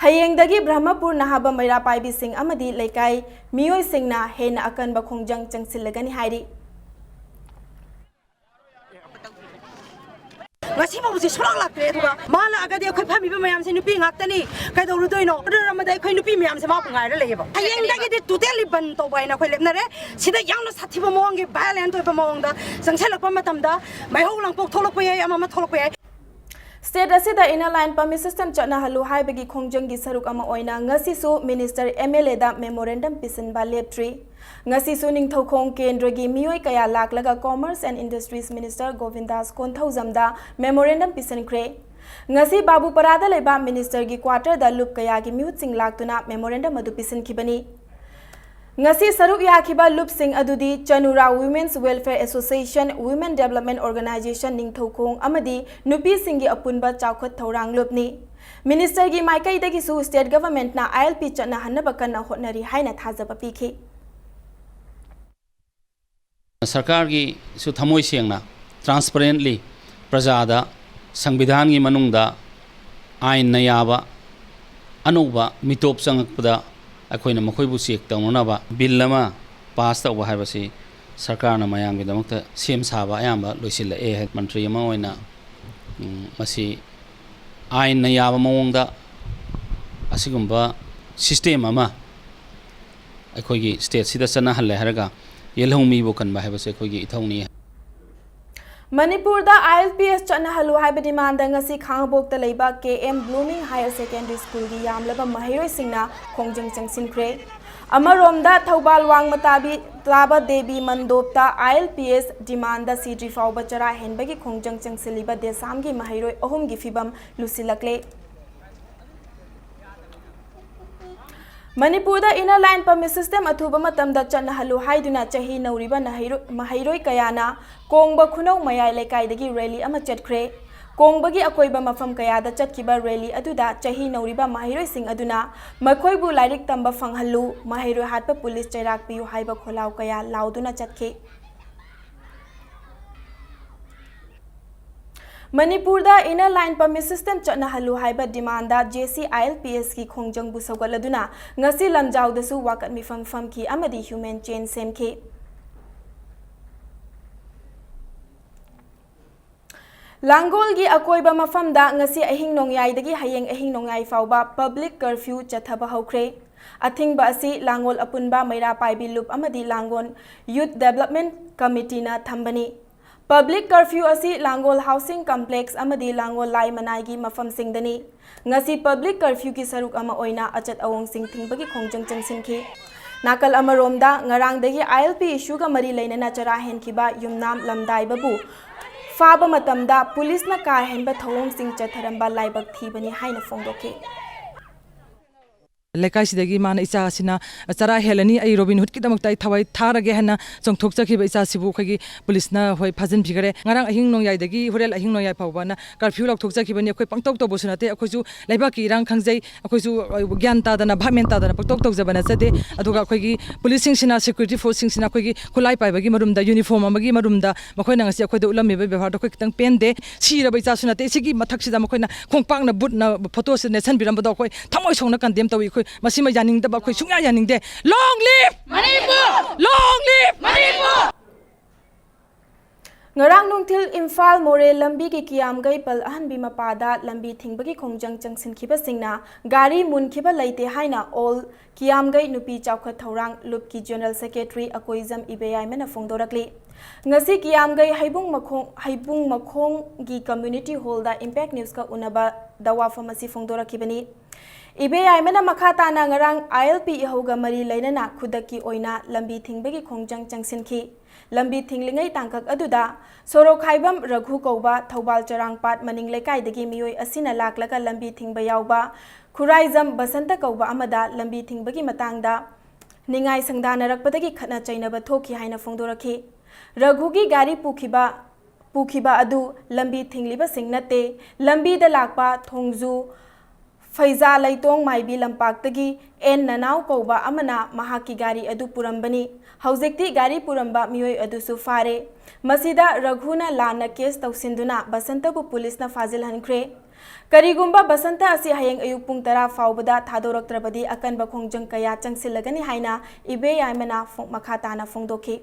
ꯍꯌꯦꯡꯗꯒꯤ ꯕ꯭ꯔꯍꯃꯄꯨꯔ ꯅꯍꯥꯕ ꯃꯩꯔꯥ ꯄꯥꯏꯕꯤꯁꯤꯡ ꯑꯃꯗꯤ ꯂꯩꯀꯥꯏ ꯃꯤꯑꯣꯏꯁꯤꯡꯅ ꯍꯦꯟꯅ ꯑꯀꯟꯕ ꯈꯣꯡꯖꯪ ꯆꯪꯁꯤꯜꯂꯒꯅꯤ ꯍꯥꯏꯔꯤ꯫ ꯉꯁꯤ ꯐꯥꯎꯕꯁꯤ ꯁꯨꯡꯂꯥꯛ ꯂꯥꯛꯇ꯭ꯔꯦ꯫ ꯑꯗꯨꯒ ꯃꯥ ꯂꯥꯛꯑꯒꯗꯤ ꯑꯩꯈꯣꯏ ꯐꯝꯃꯤꯕ ꯃꯌꯥꯝꯁꯦ ꯅꯨꯄꯤ ꯉꯥꯛꯇꯅꯤ, ꯀꯩꯗꯧꯔꯨꯗꯣꯏꯅꯣ? ꯑꯣꯔꯗꯔ ꯑꯃꯗ ꯑꯩꯈꯣꯏ ꯅꯨꯄꯤ ꯃꯌꯥꯝꯁꯦ ꯃꯥꯕꯨ ꯉꯥꯏꯔ ꯂꯩꯌꯦꯕ꯫ ꯍꯌꯦꯡꯗꯒꯤꯗꯤ ꯇꯣꯇꯦꯜꯂꯤ ꯕꯟ ꯇꯧꯕ ꯍꯥꯏꯅ ꯑꯩꯈꯣꯏ ꯂꯦꯞꯅꯔꯦ꯫ ꯁꯤꯗ ꯌꯥꯝꯅ ꯁꯥꯊꯤꯕ ꯃꯑꯣꯡꯒꯤ ꯚꯥꯏꯑꯣꯂꯦꯟꯠ ꯑꯣꯏꯕ ꯃꯑꯣꯡꯗ ꯆꯪꯁꯤꯜꯂꯛꯄ ꯃꯇꯝꯗ ꯃꯩꯍꯧ ꯂꯥꯡꯄꯣꯛ ꯊꯣꯛꯂꯛꯄ ꯌꯥꯏ, ꯑꯃ ꯑꯃ ꯊꯣꯛꯂꯛꯄ ꯌꯥꯏ꯫ ꯁ꯭ꯇꯦꯠ ꯑꯁꯤꯗ ꯏꯟꯅꯔ ꯂꯥꯏꯟ ꯄꯔꯃꯤꯠ ꯁꯤꯁꯇꯦꯝ ꯆꯠꯅꯍꯜꯂꯨ ꯍꯥꯏꯕꯒꯤ ꯈꯣꯡꯖꯪꯒꯤ ꯁꯔꯨꯛ ꯑꯃ ꯑꯣꯏꯅ ꯉꯁꯤꯁꯨ minister, M L A memorandum ꯄꯤꯁꯤꯟꯕ ꯂꯦꯞꯇ꯭ꯔꯤ꯫ ꯉꯁꯤꯁꯨ ꯅꯤꯡꯊꯧꯈꯣꯡ ꯀꯦꯟꯗ꯭ꯔꯒꯤ ꯃꯤꯑꯣꯏ ꯀꯌꯥ ꯂꯥꯛꯂꯒ commerce and industries minister Govindas ꯀꯣꯟꯊꯧꯖꯝꯗ ꯃꯦꯃꯣꯔꯦꯟꯗꯝ ꯄꯤꯁꯤꯟꯈ꯭ꯔꯦ꯫ ꯉꯁꯤ ꯕꯥꯕꯨꯄꯔꯥꯗ ꯂꯩꯕ ꯃꯤꯅꯤꯁꯇꯔꯒꯤ ꯀ꯭ꯋꯥꯇꯔꯗ ꯂꯨꯞ ꯀꯌꯥꯒꯤ ꯃꯤꯍꯨꯠꯁꯤꯡ ꯂꯥꯛꯇꯨꯅ ꯃꯦꯃꯣꯔꯦꯟꯗꯝ ꯑꯗꯨ ꯄꯤꯁꯤꯟꯈꯤꯕꯅꯤ꯫ ꯉꯁꯤ ꯁꯔꯨꯛ ꯌꯥꯈꯤꯕ ꯂꯨꯞꯁꯤꯡ ꯑꯗꯨꯗꯤ ꯆꯅꯨꯔꯥ women's welfare association, women development organisation ꯅꯤꯡꯊꯧꯈꯣꯡ ꯑꯃꯗꯤ ꯅꯨꯄꯤꯁꯤꯡꯒꯤ ꯑꯄꯨꯟꯕ ꯆꯥꯎꯈꯠ ꯊꯧꯔꯥꯡ ꯂꯨꯞꯅꯤ꯫ ꯃꯤꯅꯤꯁꯇꯔꯒꯤ ꯃꯥꯏꯀꯩꯗꯒꯤꯁꯨ ꯁ꯭ꯇꯦꯠ ꯒꯚꯔꯟꯃꯦꯟꯠꯅ ꯑꯥꯏ ꯑꯦꯜ ꯄꯤ ꯆꯠꯅꯍꯟꯅꯕ ꯀꯟꯅ ꯍꯣꯠꯅꯔꯤ ꯍꯥꯏꯅ ꯊꯥꯖꯕ ꯄꯤꯈꯤ꯫ ꯁꯔꯀꯥꯔꯒꯤꯁꯨ ꯊꯃꯣꯏ ꯁꯦꯡꯅ, ꯇ꯭ꯔꯥꯟꯁꯄꯔꯦꯟꯠꯂꯤ, ꯄ꯭ꯔꯖꯥꯗ, ꯁꯪꯕꯤꯙꯥꯟꯒꯤ ꯃꯅꯨꯡꯗ ꯑꯥꯏꯟꯅ ꯌꯥꯕ ꯑꯅꯧꯕ ꯃꯤꯇꯣꯞ ꯆꯪꯉꯛꯄꯗ ꯑꯩꯈꯣꯏꯅ ꯃꯈꯣꯏꯕꯨ ꯆꯦꯛ ꯇꯧꯅꯅꯕ ꯕꯤꯜ ꯑꯃ ꯄꯥꯁ ꯇꯧꯕ ꯍꯥꯏꯕꯁꯤ ꯁꯔꯀꯥꯔꯅ ꯃꯌꯥꯝꯒꯤꯗꯃꯛꯇ ꯁꯦꯝ ꯁꯥꯕ ꯑꯌꯥꯝꯕ ꯂꯣꯏꯁꯤꯜꯂꯛꯑꯦ꯫ ꯃꯟꯇ꯭ꯔꯤ ꯑꯃ ꯑꯣꯏꯅ, ꯎꯝ, ꯃꯁꯤ ꯑꯥꯏꯟꯅ ꯌꯥꯕ ꯃꯑꯣꯡꯗ ꯑꯁꯤꯒꯨꯝꯕ ꯁꯤꯁꯇꯦꯝ ꯑꯃ ꯑꯩꯈꯣꯏꯒꯤ ꯁ꯭ꯇꯦꯠꯁꯤꯗ ꯆꯠꯅꯍꯜꯂꯦ ꯍꯥꯏꯔꯒ ꯌꯦꯜꯍꯧꯃꯤꯕꯨ ꯀꯟꯕ ꯍꯥꯏꯕꯁꯦ ꯑꯩꯈꯣꯏꯒꯤ ꯏꯊꯧꯅꯤ꯫ ꯃꯅꯤꯄꯨꯔꯗ ꯑꯥꯏ ꯑꯦꯜ ꯄꯤ ꯑꯦꯁ ꯆꯠꯅꯍꯜꯂꯨ ꯍꯥꯏꯕ ꯗꯤꯃꯥꯟꯗ ꯉꯁꯤ ꯈꯥꯉꯕꯣꯛꯇ ꯂꯩꯕ ꯀꯦ ꯑꯦꯝ ꯕ꯭ꯂꯨꯃꯤꯡ ꯍꯥꯌꯔ ꯁꯦꯀꯦꯟꯗꯔꯤ ꯁ꯭ꯀꯨꯜꯒꯤ ꯌꯥꯝꯂꯕ ꯃꯍꯩꯔꯣꯏꯁꯤꯡꯅ ꯈꯣꯡꯖꯪ ꯆꯪꯁꯤꯟꯈ꯭ꯔꯦ꯫ ꯑꯃꯔꯣꯝꯗ ꯊꯧꯕꯥꯜ ꯋꯥꯡꯃ ꯇꯥꯕꯤ ꯇꯥꯕ ꯗꯦꯕꯤ ꯃꯟꯗꯣꯞꯇ ꯑꯥꯏ ꯑꯦꯜ ꯄꯤ ꯑꯦꯁ ꯗꯤꯃꯥꯟꯗ ꯁꯤꯗ꯭ꯔꯤ ꯐꯥꯎꯕ ꯆꯔꯥ ꯍꯦꯟꯕꯒꯤ ꯈꯣꯡꯖꯪ ꯆꯪꯁꯤꯜꯂꯤꯕ ꯗꯦꯁꯥꯝꯒꯤ ꯃꯍꯩꯔꯣꯏ ꯑꯍꯨꯝꯒꯤ ꯐꯤꯕꯝ ꯂꯨꯁꯤꯜꯂꯛꯂꯦ꯫ ꯃꯅꯤꯄꯨꯔꯗ ꯏꯟꯅꯔ ꯂꯥꯏꯟ ꯄꯔꯃꯤꯠ ꯁꯤꯁꯇꯦꯝ ꯑꯊꯨꯕ ꯃꯇꯝꯗ ꯆꯠꯅꯍꯜꯂꯨ ꯍꯥꯏꯗꯨꯅ ꯆꯍꯤ ꯅꯧꯔꯤꯕ ꯅꯍꯩꯔꯣ-, ꯃꯍꯩꯔꯣꯏ ꯀꯌꯥꯅ ꯀꯣꯡꯕ ꯈꯨꯅꯧ ꯃꯌꯥꯏ ꯂꯩꯀꯥꯏꯗꯒꯤ ꯔꯦꯂꯤ ꯑꯃ ꯆꯠꯈ꯭ꯔꯦ꯫ ꯀꯣꯡꯕꯒꯤ ꯑꯀꯣꯏꯕ ꯃꯐꯝ ꯀꯌꯥꯗ ꯆꯠꯈꯤꯕ ꯔꯦꯂꯤ ꯑꯗꯨꯗ ꯆꯍꯤ ꯅꯧꯔꯤꯕ ꯃꯍꯩꯔꯣꯏꯁꯤꯡ ꯑꯗꯨꯅ ꯃꯈꯣꯏꯕꯨ ꯂꯥꯏꯔꯤꯛ ꯇꯝꯕ ꯐꯪꯍꯜꯂꯨ, ꯃꯍꯩꯔꯣꯏ ꯍꯥꯠꯄ ꯄꯨꯂꯤꯁ ꯆꯩꯔꯥꯛ ꯄꯤꯌꯨ ꯍꯥꯏꯕ ꯈꯣꯜꯂꯥꯎ ꯀꯌꯥ ꯂꯥꯎꯗꯨꯅ ꯆꯠꯈꯤ꯫ ꯃꯅꯤꯄꯨꯔꯗ ꯏꯟꯅꯔ ꯂꯥꯏꯟ ꯄꯔꯃꯤꯠ ꯁꯤꯁꯇꯦꯝ ꯆꯠꯅꯍꯜꯂꯨ ꯍꯥꯏꯕ demand J C I L P ꯑꯦꯁꯀꯤ ꯈꯣꯡꯖꯪꯕꯨ ꯁꯧꯒꯠꯂꯗꯨꯅ ꯉꯁꯤ ꯂꯝꯖꯥꯎꯗꯁꯨ ꯋꯥꯀꯠ ꯃꯤꯐꯝ ꯐꯝꯈꯤ ꯑꯃꯗꯤ ꯍ꯭ꯌꯨꯃꯦꯟ ꯆꯦꯟ ꯁꯦꯝꯈꯤ꯫ ꯂꯥꯡꯒꯣꯜꯒꯤ ꯑꯀꯣꯏꯕ ꯃꯐꯝꯗ ꯉꯁꯤ ꯑꯍꯤꯡ ꯅꯣꯡꯌꯥꯏꯗꯒꯤ ꯍꯌꯦꯡ ꯑꯍꯤꯡ ꯅꯣꯡꯌꯥꯏ ꯐꯥꯎꯕ ꯄꯕ꯭ꯂꯤꯛ ꯀꯔꯐ꯭ꯌꯨ ꯆꯠꯊꯕ ꯍꯧꯈ꯭ꯔꯦ꯫ ꯑꯊꯤꯡꯕ ꯑꯁꯤ ꯂꯥꯡꯒꯣꯜ ꯑꯄꯨꯟꯕ ꯃꯩꯔꯥ ꯄꯥꯏꯕꯤ ꯂꯨꯞ ꯑꯃꯗꯤ ꯂꯥꯡꯒꯣꯜ ꯌꯨꯠ ꯗꯦꯕꯂꯞꯃꯦꯟ ꯀꯃꯤꯇꯤꯅ ꯊꯝꯕꯅꯤ꯫ ꯄꯕ꯭ꯂꯤꯛ ꯀꯔꯐ꯭ꯌꯨ ꯑꯁꯤ ꯂꯥꯡꯒꯣꯜ ꯍꯥꯎꯁꯤꯡ ꯀꯝꯄ꯭ꯂꯦꯛꯁ ꯑꯃꯗꯤ ꯂꯥꯡꯒꯣꯜ ꯂꯥꯏ ꯃꯅꯥꯏꯒꯤ ꯃꯐꯝꯁꯤꯡꯗꯅꯤ꯫ ꯉꯁꯤ ꯄꯕ꯭ꯂꯤꯛ ꯀꯔꯐ꯭ꯌꯨꯒꯤ ꯁꯔꯨꯛ ꯑꯃ ꯑꯣꯏꯅ ꯑꯆꯠ ꯑꯋꯣꯡꯁꯤꯡ ꯊꯤꯡꯕꯒꯤ ꯈꯣꯡꯖꯪ ꯆꯪꯁꯤꯟꯈꯤ꯫ ꯅꯥꯀꯜ ꯑꯃꯔꯣꯝꯗ, ꯉꯔꯥꯡꯗꯒꯤ ꯑꯥꯏ ꯑꯦꯜ ꯄꯤ ꯏꯁꯨꯒ ꯃꯔꯤ ꯂꯩꯅꯅ ꯆꯔꯥ ꯍꯦꯟꯈꯤꯕ ꯌꯨꯝꯅꯥꯝ ꯂꯝꯗꯥꯏꯕꯕꯨ ꯐꯥꯕ ꯃꯇꯝꯗ ꯄꯨꯂꯤꯁꯅ ꯀꯥ ꯍꯦꯟꯕ ꯊꯧꯑꯣꯡꯁꯤꯡ ꯆꯠꯊꯔꯝꯕ ꯂꯥꯏꯕꯛ ꯊꯤꯕꯅꯤ ꯍꯥꯏꯅ ꯐꯣꯡꯗꯣꯛꯈꯤ꯫ ꯂꯩꯀꯥꯏꯁꯤꯗꯒꯤ ꯃꯥꯅ ꯏꯆꯥꯁꯤꯅ ꯆꯔꯥ ꯍꯦꯜꯂꯅꯤ, ꯑꯩ ꯔꯣꯕꯤꯟ ꯍꯨꯗꯀꯤꯗꯃꯛꯇ ꯑꯩ ꯊꯋꯥꯏ ꯊꯥꯔꯒꯦ ꯍꯥꯏꯅ ꯆꯣꯡꯊꯣꯛꯆꯈꯤꯕ ꯏꯆꯥꯁꯤꯕꯨ ꯑꯩꯈꯣꯏꯒꯤ ꯄꯨꯂꯤꯁꯅ, ꯍꯣꯏ, ꯐꯥꯖꯤꯟꯕꯤꯈ꯭ꯔꯦ꯫ ꯉꯔꯥꯡ ꯑꯍꯤꯡ ꯅꯣꯡꯌꯥꯏꯗꯒꯤ ꯍꯣꯔꯦꯟ ꯑꯍꯤꯡ ꯅꯣꯡꯌꯥꯏ ꯐꯥꯎꯕꯅ ꯀꯔꯐ꯭ꯌꯨ ꯂꯥꯎꯊꯣꯛꯆꯈꯤꯕꯅꯤ꯫ ꯑꯩꯈꯣꯏ ꯄꯪꯇꯧ ꯇꯧꯕꯁꯨ ꯅꯠꯇꯦ, ꯑꯩꯈꯣꯏꯁꯨ ꯂꯩꯕꯥꯛꯀꯤ ꯏꯔꯥꯡ ꯈꯪꯖꯩ, ꯑꯩꯈꯣꯏꯁꯨ, ꯑ, ꯒ꯭ꯌꯥꯟ ꯇꯥꯗꯅ, ꯚꯥꯞ ꯃꯦꯟ ꯇꯥꯗꯅ ꯄꯪꯇꯧ ꯇꯧꯖꯕ ꯅꯠꯆꯗꯦ꯫ ꯑꯗꯨꯒ ꯑꯩꯈꯣꯏꯒꯤ ꯄꯨꯂꯤꯁꯁꯤꯡꯁꯤꯅ, ꯁꯦꯀ꯭ꯌꯨꯔꯤꯇꯤ ꯐꯣꯔꯁꯁꯤꯡꯁꯤꯅ ꯑꯩꯈꯣꯏꯒꯤ ꯈꯨꯠꯂꯥꯏ ꯄꯥꯏꯕꯒꯤ ꯃꯔꯨꯝꯗ, ꯌꯨꯅꯤꯐꯣꯔꯝ ꯑꯃꯒꯤ ꯃꯔꯨꯝꯗ ꯃꯈꯣꯏꯅ ꯉꯁꯤ ꯑꯩꯈꯣꯏꯗ ꯎꯠꯂꯝꯃꯤꯕ ꯕꯦꯕꯥꯔꯗꯣ ꯑꯩꯈꯣꯏ ꯈꯤꯇꯪ ꯄꯦꯟꯗꯦ꯫ ꯁꯤꯔꯕ ꯏꯆꯥꯁꯨ ꯅꯠꯇꯦ꯫ ꯁꯤꯒꯤ ꯃꯊꯛꯁꯤꯗ ꯃꯈꯣꯏꯅ ꯈꯣꯡꯄꯥꯛꯅ ꯕꯨꯠꯅ ꯐꯣꯇꯣꯁꯤ ꯅꯦꯠꯁꯟꯕꯤꯔꯝꯕꯗꯣ ꯑꯩꯈꯣꯏ ꯊꯃꯣꯏ ꯁꯣꯛꯅ ꯀꯟꯗꯦꯝ ꯇꯧꯏ꯫ ꯑꯩꯈꯣꯏ ꯃꯁꯤꯃ ꯌꯥꯅꯤꯡꯗꯕ, ꯑꯩꯈꯣꯏ ꯁꯨꯡꯌꯥ ꯌꯥꯅꯤꯡꯗꯦ꯫ Long live! Manipur! Long live! Manipur! ꯉꯔꯥꯡ ꯅꯨꯡꯊꯤꯜ ꯏꯝꯐꯥꯜ ꯃꯣꯔꯦ ꯂꯝꯕꯤꯒꯤ ꯀꯤꯌꯥꯝꯒꯩ ꯄꯜ ꯑꯍꯟꯕꯤ ꯃꯄꯥꯗ ꯂꯝꯕꯤ ꯊꯤꯡꯕꯒꯤ ꯈꯣꯡꯖꯪ ꯆꯪꯁꯤꯟꯈꯤꯕꯁꯤꯡꯅ ꯒꯥꯔꯤ ꯃꯨꯟꯈꯤꯕ ꯂꯩꯇꯦ ꯍꯥꯏꯅ ꯑꯣꯜ ꯀꯤꯌꯥꯝꯒꯩ ꯅꯨꯄꯤ ꯆꯥꯎꯈꯠ ꯊꯧꯔꯥꯡ ꯂꯨꯞꯀꯤ ꯖꯦꯅꯔꯦꯜ ꯁꯦꯀ꯭ꯔꯦꯇꯔꯤ ꯑꯀꯣꯏꯖꯝ ꯏꯕꯦꯌꯥꯏꯃꯅ ꯐꯣꯡꯗꯣꯔꯛꯂꯤ꯫ ꯉꯁꯤ ꯀꯤꯌꯥꯝꯒꯩ ꯍꯩꯕꯨꯡ ꯃꯈꯣꯡ, ꯍꯩꯕꯨꯡ ꯃꯈꯣꯡꯒꯤ ꯀꯝꯃ꯭ꯌꯨꯅꯤꯇꯤ ꯍꯣꯜꯗ ꯏꯝꯄꯦꯛ ꯅ꯭ꯌꯨꯁꯀ ꯎꯅꯕꯗ ꯋꯥꯐꯝ ꯑꯁꯤ ꯐꯣꯡꯗꯣꯔꯛꯈꯤꯕꯅꯤ꯫ ꯏꯕꯦꯌꯥꯏꯃꯅ ꯃꯈꯥ ꯇꯥꯅ ꯉꯔꯥꯡ ILP ꯏꯍꯧꯒ ꯃꯔꯤ ꯂꯩꯅꯅ ꯈꯨꯗꯛꯀꯤ ꯑꯣꯏꯅ ꯂꯝꯕꯤ ꯊꯤꯡꯕꯒꯤ ꯈꯣꯡꯖꯪ ꯆꯪꯁꯤꯟꯈꯤ꯫ ꯂꯝꯕꯤ ꯊꯤꯡꯂꯤꯉꯩ ꯇꯥꯡꯀꯛ ꯑꯗꯨꯗ ꯁꯣꯔꯣꯛ ꯍꯥꯏꯕꯝ ꯔꯘꯨ ꯀꯧꯕ ꯊꯧꯕꯥꯜ ꯆꯔꯥꯡꯄꯥꯠ ꯃꯅꯤꯡ ꯂꯩꯀꯥꯏꯗꯒꯤ ꯃꯤꯑꯣꯏ ꯑꯁꯤꯅ ꯂꯥꯛꯂꯒ ꯂꯝꯕꯤ ꯊꯤꯡꯕ ꯌꯥꯎꯕ ꯈꯨꯔꯥꯏꯖꯝ ꯕꯁꯟꯇ ꯀꯧꯕ ꯑꯃꯗ ꯂꯝꯕꯤ ꯊꯤꯡꯕꯒꯤ ꯃꯇꯥꯡꯗ ꯅꯤꯡꯉꯥꯏ ꯁꯪꯗꯥꯅꯔꯛꯄꯗꯒꯤ ꯈꯠꯅ ꯆꯩꯅꯕ ꯊꯣꯛꯈꯤ ꯍꯥꯏꯅ ꯐꯣꯡꯗꯣꯔꯛꯈꯤ꯫ ꯔꯘꯨꯒꯤ ꯒꯥꯔꯤ ꯄꯨꯈꯤꯕ, ꯄꯨꯈꯤꯕ ꯑꯗꯨ ꯂꯝꯕꯤ ꯊꯤꯡꯂꯤꯕꯁꯤꯡ ꯅꯠꯇꯦ, ꯂꯝꯕꯤꯗ ꯂꯥꯛꯄ ꯊꯣꯡꯖꯨ ꯐꯩꯖꯥ ꯂꯩꯇꯣꯡ ꯃꯥꯏꯕꯤ ꯂꯝꯄꯥꯛꯇꯒꯤ ꯑꯦꯟ ꯅꯅꯥꯎ ꯀꯧꯕ ꯑꯃꯅ ꯃꯍꯥꯛꯀꯤ ꯒꯥꯔꯤ ꯑꯗꯨ ꯄꯨꯔꯝꯕꯅꯤ꯫ ꯍꯧꯖꯤꯛꯇꯤ ꯒꯥꯔꯤ ꯄꯨꯔꯝꯕ ꯃꯤꯑꯣꯏ ꯑꯗꯨꯁꯨ ꯐꯥꯔꯦ꯫ ꯃꯁꯤꯗ ꯔꯘꯨꯅ ꯂꯥꯟꯅ ꯀꯦꯁ ꯇꯧꯁꯤꯟꯗꯨꯅ ꯕꯁꯟꯇꯕꯨ ꯄꯨꯂꯤꯁꯅ ꯐꯥꯖꯤꯜꯍꯟꯈ꯭ꯔꯦ꯫ ꯀꯔꯤꯒꯨꯝꯕ ꯕꯁꯟꯇ ꯑꯁꯤ ꯍꯌꯦꯡ ꯑꯌꯨꯛ ꯄꯨꯡ ꯇꯔꯥ ꯐꯥꯎꯕꯗ ꯊꯥꯗꯣꯔꯛꯇ꯭ꯔꯕꯗꯤ ꯑꯀꯟꯕ ꯈꯣꯡꯖꯪ ꯀꯌꯥ ꯆꯪꯁꯤꯜꯂꯒꯅꯤ ꯍꯥꯏꯅ ꯏꯕꯦꯌꯥꯏꯃꯅ ꯐꯣꯡ-, ꯃꯈꯥ ꯇꯥꯅ ꯐꯣꯡꯗꯣꯛꯈꯤ꯫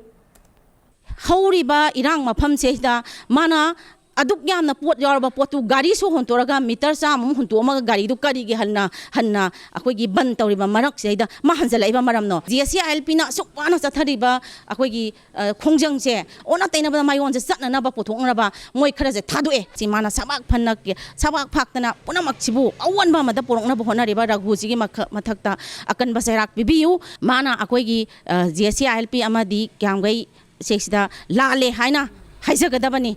ꯍꯧꯔꯤꯕ ꯏꯔꯥꯡ ꯃꯐꯝꯁꯤꯗ ꯃꯥꯅ ꯑꯗꯨꯛ ꯌꯥꯝꯅ ꯄꯣꯠ ꯌꯥꯎꯔꯕ ꯄꯣꯠꯇꯨ ꯒꯥꯔꯤꯁꯨ ꯍꯣꯟꯇꯣꯛꯑꯒ ꯃꯤꯇꯔ ꯆꯥꯝꯃꯃꯨꯛ ꯍꯨꯟꯇꯣꯛꯑꯝꯃꯒ ꯒꯥꯔꯤꯗꯨ ꯀꯔꯤꯒꯤ ꯍꯟꯅ ꯍꯟꯅ ꯑꯩꯈꯣꯏꯒꯤ ꯕꯟ ꯇꯧꯔꯤꯕ ꯃꯔꯛꯁꯤꯗꯩꯗ ꯃꯥ ꯍꯟꯖꯜꯂꯛꯏꯕ ꯃꯔꯝꯅꯣ? JCILPꯅ ꯑꯁꯨꯛ ꯋꯥꯅ ꯆꯠꯊꯔꯤꯕ ꯑꯩꯈꯣꯏꯒꯤ, ꯑ, ꯈꯣꯡꯖꯪꯁꯦ ꯑꯣꯟꯅ ꯇꯩꯅꯕꯗ ꯃꯥꯏꯑꯣꯟꯁꯦ ꯆꯠꯅꯅꯕ ꯄꯨꯊꯣꯛꯅꯕ ꯃꯣꯏ ꯈꯔꯁꯦ ꯊꯥꯗꯣꯛꯑꯦ꯫ ꯁꯤ ꯃꯥꯅ ꯁꯕꯥꯛ ꯐꯟꯅ, ꯁꯕꯥꯛ ꯐꯥꯛꯇꯅ ꯄꯨꯝꯅꯃꯛꯁꯤꯕꯨ ꯑꯑꯣꯟꯕ ꯑꯃꯗ ꯄꯨꯔꯛꯅꯕ ꯍꯣꯠꯅꯔꯤꯕ ꯔꯘꯨꯁꯤꯒꯤ ꯃꯈ-, ꯃꯊꯛꯇ ꯑꯀꯟꯕ ꯆꯩꯔꯥꯛ ꯄꯤꯕꯤꯌꯨ꯫ ꯃꯥꯅ ꯑꯩꯈꯣꯏꯒꯤ, ꯑ, JCILP ꯑꯃꯗꯤ ꯀꯤꯌꯥꯝꯒꯩ ꯁꯤꯗ ꯂꯥꯜꯂꯦ ꯍꯥꯏꯅ ꯍꯥꯏꯖꯒꯗꯕꯅꯤ꯫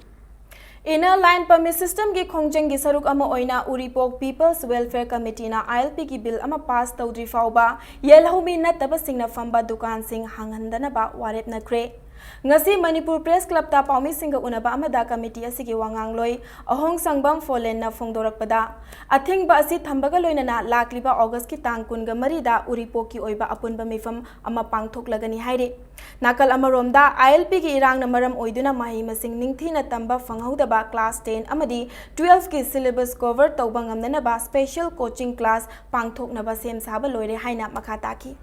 Inner Line Permit Systemꯒꯤ ꯈꯣꯡꯖꯪꯒꯤ ꯁꯔꯨꯛ ꯑꯃ ꯑꯣꯏꯅ ꯎꯔꯤꯄꯣꯛ People's Welfare Committeeꯅ ILPꯒꯤ ꯕꯤꯜ ꯑꯃ ꯄꯥꯁ ꯇꯧꯗ꯭ꯔꯤ ꯐꯥꯎꯕ ꯌꯦꯜꯍꯧꯃꯤ ꯅꯠꯇꯕꯁꯤꯡꯅ ꯐꯝꯕ ꯗꯨꯀꯥꯟꯁꯤꯡ ꯍꯥꯡꯍꯟꯗꯅꯕ ꯋꯥꯔꯦꯞꯅꯈ꯭ꯔꯦ꯫ ꯉꯁꯤ ꯃꯅꯤꯄꯨꯔ ꯄ꯭ꯔꯦꯁ ꯀ꯭ꯂꯕꯇ ꯄꯥꯎꯃꯤꯁꯤꯡꯒ ꯎꯅꯕ ꯑꯃꯗ ꯀꯃꯤꯇꯤ ꯑꯁꯤꯒꯤ ꯋꯥꯉꯥꯡꯂꯣꯏ ꯑꯍꯣꯡꯁꯪꯕꯝ ꯐꯣꯂꯦꯟꯅ ꯐꯣꯡꯗꯣꯔꯛꯄꯗ, ꯑꯊꯤꯡꯕ ꯑꯁꯤ ꯊꯝꯕꯒ ꯂꯣꯏꯅꯅ ꯂꯥꯛꯂꯤꯕ ꯑꯣꯒꯁꯀꯤ ꯇꯥꯡ ꯀꯨꯟꯒ ꯃꯔꯤꯗ ꯎꯔꯤꯄꯣꯛꯀꯤ ꯑꯣꯏꯕ ꯑꯄꯨꯟꯕ ꯃꯤꯐꯝ ꯑꯃ ꯄꯥꯡꯊꯣꯛꯂꯒꯅꯤ ꯍꯥꯏꯔꯤ꯫ ꯅꯥꯀꯜ ꯑꯃꯔꯣꯝꯗ, ILPꯒꯤ ꯏꯔꯥꯡꯅ ꯃꯔꯝ ꯑꯣꯏꯗꯨꯅ ꯃꯍꯩ ꯃꯁꯤꯡ ꯅꯤꯡꯊꯤꯅ ꯇꯝꯕ ꯐꯪꯍꯧꯗꯕ class ten ꯑꯃꯗꯤ twelveꯀꯤ syllabus cover ꯇꯧꯕ ꯉꯝꯅꯅꯕ special coaching class ꯄꯥꯡꯊꯣꯛꯅꯕ ꯁꯦꯝ ꯁꯥꯕ ꯂꯣꯏꯔꯦ ꯍꯥꯏꯅ ꯃꯈꯥ ꯇꯥꯈꯤ꯫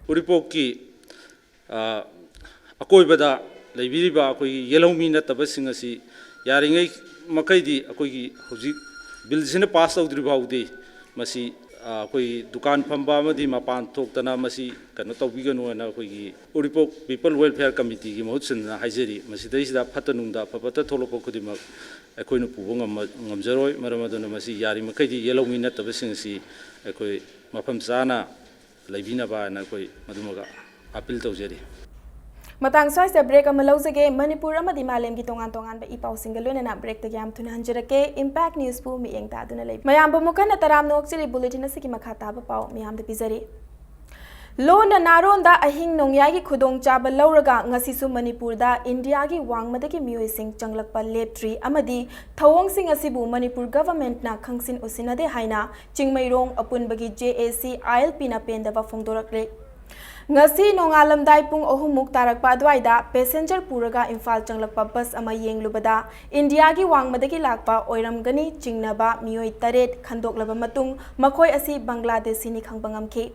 ꯎꯔꯤꯄꯣꯛꯀꯤ, ꯑ, ꯑꯀꯣꯏꯕꯗ ꯂꯩꯕꯤꯔꯤꯕ ꯑꯩꯈꯣꯏꯒꯤ ꯌꯦꯜꯍꯧꯃꯤ ꯅꯠꯇꯕꯁꯤꯡ ꯑꯁꯤ ꯌꯥꯔꯤꯉꯩ ꯃꯈꯩꯗꯤ ꯑꯩꯈꯣꯏꯒꯤ ꯍꯧꯖꯤꯛ ꯕꯤꯜꯁꯤꯅ ꯄꯥꯁ ꯇꯧꯗ꯭ꯔꯤ ꯐꯥꯎꯗꯤ ꯃꯁꯤ, ꯑ, ꯑꯩꯈꯣꯏ ꯗꯨꯀꯥꯟ ꯐꯝꯕ ꯑꯃꯗꯤ ꯃꯄꯥꯟ ꯊꯣꯛꯇꯅ ꯃꯁꯤ ꯀꯩꯅꯣ ꯇꯧꯕꯤꯒꯅꯨ ꯍꯥꯏꯅ ꯑꯩꯈꯣꯏꯒꯤ ꯎꯔꯤꯄꯣꯛ People Welfare Committeeꯒꯤ ꯃꯍꯨꯠ ꯁꯤꯟꯗꯨꯅ ꯍꯥꯏꯖꯔꯤ꯫ ꯃꯁꯤꯗꯩꯁꯤꯗ ꯐꯠꯇ ꯅꯨꯡꯗ ꯑꯐ ꯐꯠꯇ ꯊꯣꯛꯂꯛꯄ ꯈꯨꯗꯤꯡꯃꯛ ꯑꯩꯈꯣꯏꯅ ꯄꯨꯕ ꯉꯝꯃ-, ꯉꯝꯖꯔꯣꯏ꯫ ꯃꯔꯝ ꯑꯗꯨꯅ ꯃꯁꯤ ꯌꯥꯔꯤꯃꯈꯩꯗꯤ ꯌꯦꯜꯍꯧꯃꯤ ꯅꯠꯇꯕꯁꯤꯡ ꯑꯁꯤ ꯑꯩꯈꯣꯏ ꯃꯐꯝ ꯆꯥꯅ ꯂꯩꯕꯤꯅꯕ ꯍꯥꯏꯅ ꯑꯩꯈꯣꯏ ꯃꯗꯨꯃꯒ ꯑꯥꯄꯤꯜ ꯇꯧꯖꯔꯤ꯫ ꯃꯇꯥꯡ ꯁ꯭ꯋꯥꯏꯁꯤꯗ break ꯑꯃ ꯂꯧꯖꯒꯦ꯫ ꯃꯅꯤꯄꯨꯔ ꯑꯃꯗꯤ ꯃꯥꯂꯦꯝꯒꯤ ꯇꯣꯉꯥꯟ ꯇꯣꯉꯥꯟꯕ ꯏ ꯄꯥꯎꯁꯤꯡꯒ ꯂꯣꯏꯅꯅ breakꯇꯒꯤ ꯌꯥꯝ ꯊꯨꯅ ꯍꯟꯖꯔꯛꯀꯦ꯫ Impact Newsꯄꯨ ꯃꯤꯠꯌꯦꯡ ꯇꯥꯗꯨꯅ ꯂꯩ꯫ ꯃꯌꯥꯝꯕꯨ ꯃꯨꯈꯟꯅ ꯇꯔꯥꯝꯅ ꯑꯣꯛꯆꯔꯤ꯫ Bulletin ꯑꯁꯤꯒꯤ ꯃꯈꯥ ꯇꯥꯕ ꯄꯥꯎ ꯃꯌꯥꯝꯗ ꯄꯤꯖꯔꯤ꯫ ꯂꯣꯟꯅ ꯅꯥꯔꯣꯟꯗ ꯑꯍꯤꯡ ꯅꯣꯡꯌꯥꯏꯒꯤ ꯈꯨꯗꯣꯡꯆꯥꯕ ꯂꯧꯔꯒ ꯉꯁꯤꯁꯨ ꯃꯅꯤꯄꯨꯔꯗ ꯏꯟꯗꯤꯌꯥꯒꯤ ꯋꯥꯡꯃꯗꯒꯤ ꯃꯤꯑꯣꯏꯁꯤꯡ ꯆꯪꯂꯛꯄ ꯂꯦꯞꯇ꯭ꯔꯤ ꯑꯃꯗꯤ ꯊꯧꯑꯣꯡꯁꯤꯡ ꯑꯁꯤꯕꯨ ꯃꯅꯤꯄꯨꯔ governmentꯅ ꯈꯪꯁꯤꯟ ꯎꯁꯤꯟꯅꯗꯦ ꯍꯥꯏꯅ ꯆꯤꯡꯃꯩꯔꯣꯡ ꯑꯄꯨꯟꯕꯒꯤ J A C I L Pꯅ ꯄꯦꯟꯗꯕ ꯐꯣꯡꯗꯣꯔꯛꯂꯦ꯫ ꯉꯁꯤ ꯅꯣꯡꯉꯥꯜꯂꯝꯗꯥꯏ ꯄꯨꯡ ꯑꯍꯨꯝꯃꯨꯛ ꯇꯥꯔꯛꯄ ꯑꯗꯨꯋꯥꯏꯗ passenger ꯄꯨꯔꯒ ꯏꯝꯐꯥꯜ ꯆꯪꯂꯛꯄ bus ꯑꯃ ꯌꯦꯡꯂꯨꯕꯗ ꯏꯟꯗꯤꯌꯥꯒꯤ ꯋꯥꯡꯃꯗꯒꯤ ꯂꯥꯛꯄ ꯑꯣꯏꯔꯝꯒꯅꯤ ꯆꯤꯡꯅꯕ ꯃꯤꯑꯣꯏ ꯇꯔꯦꯠ ꯈꯟꯗꯣꯛꯂꯕ ꯃꯇꯨꯡ ꯃꯈꯣꯏ ꯑꯁꯤ ꯕꯪꯒ꯭ꯂꯥꯗꯦꯁꯤꯅꯤ ꯈꯪꯕ ꯉꯝꯈꯤ꯫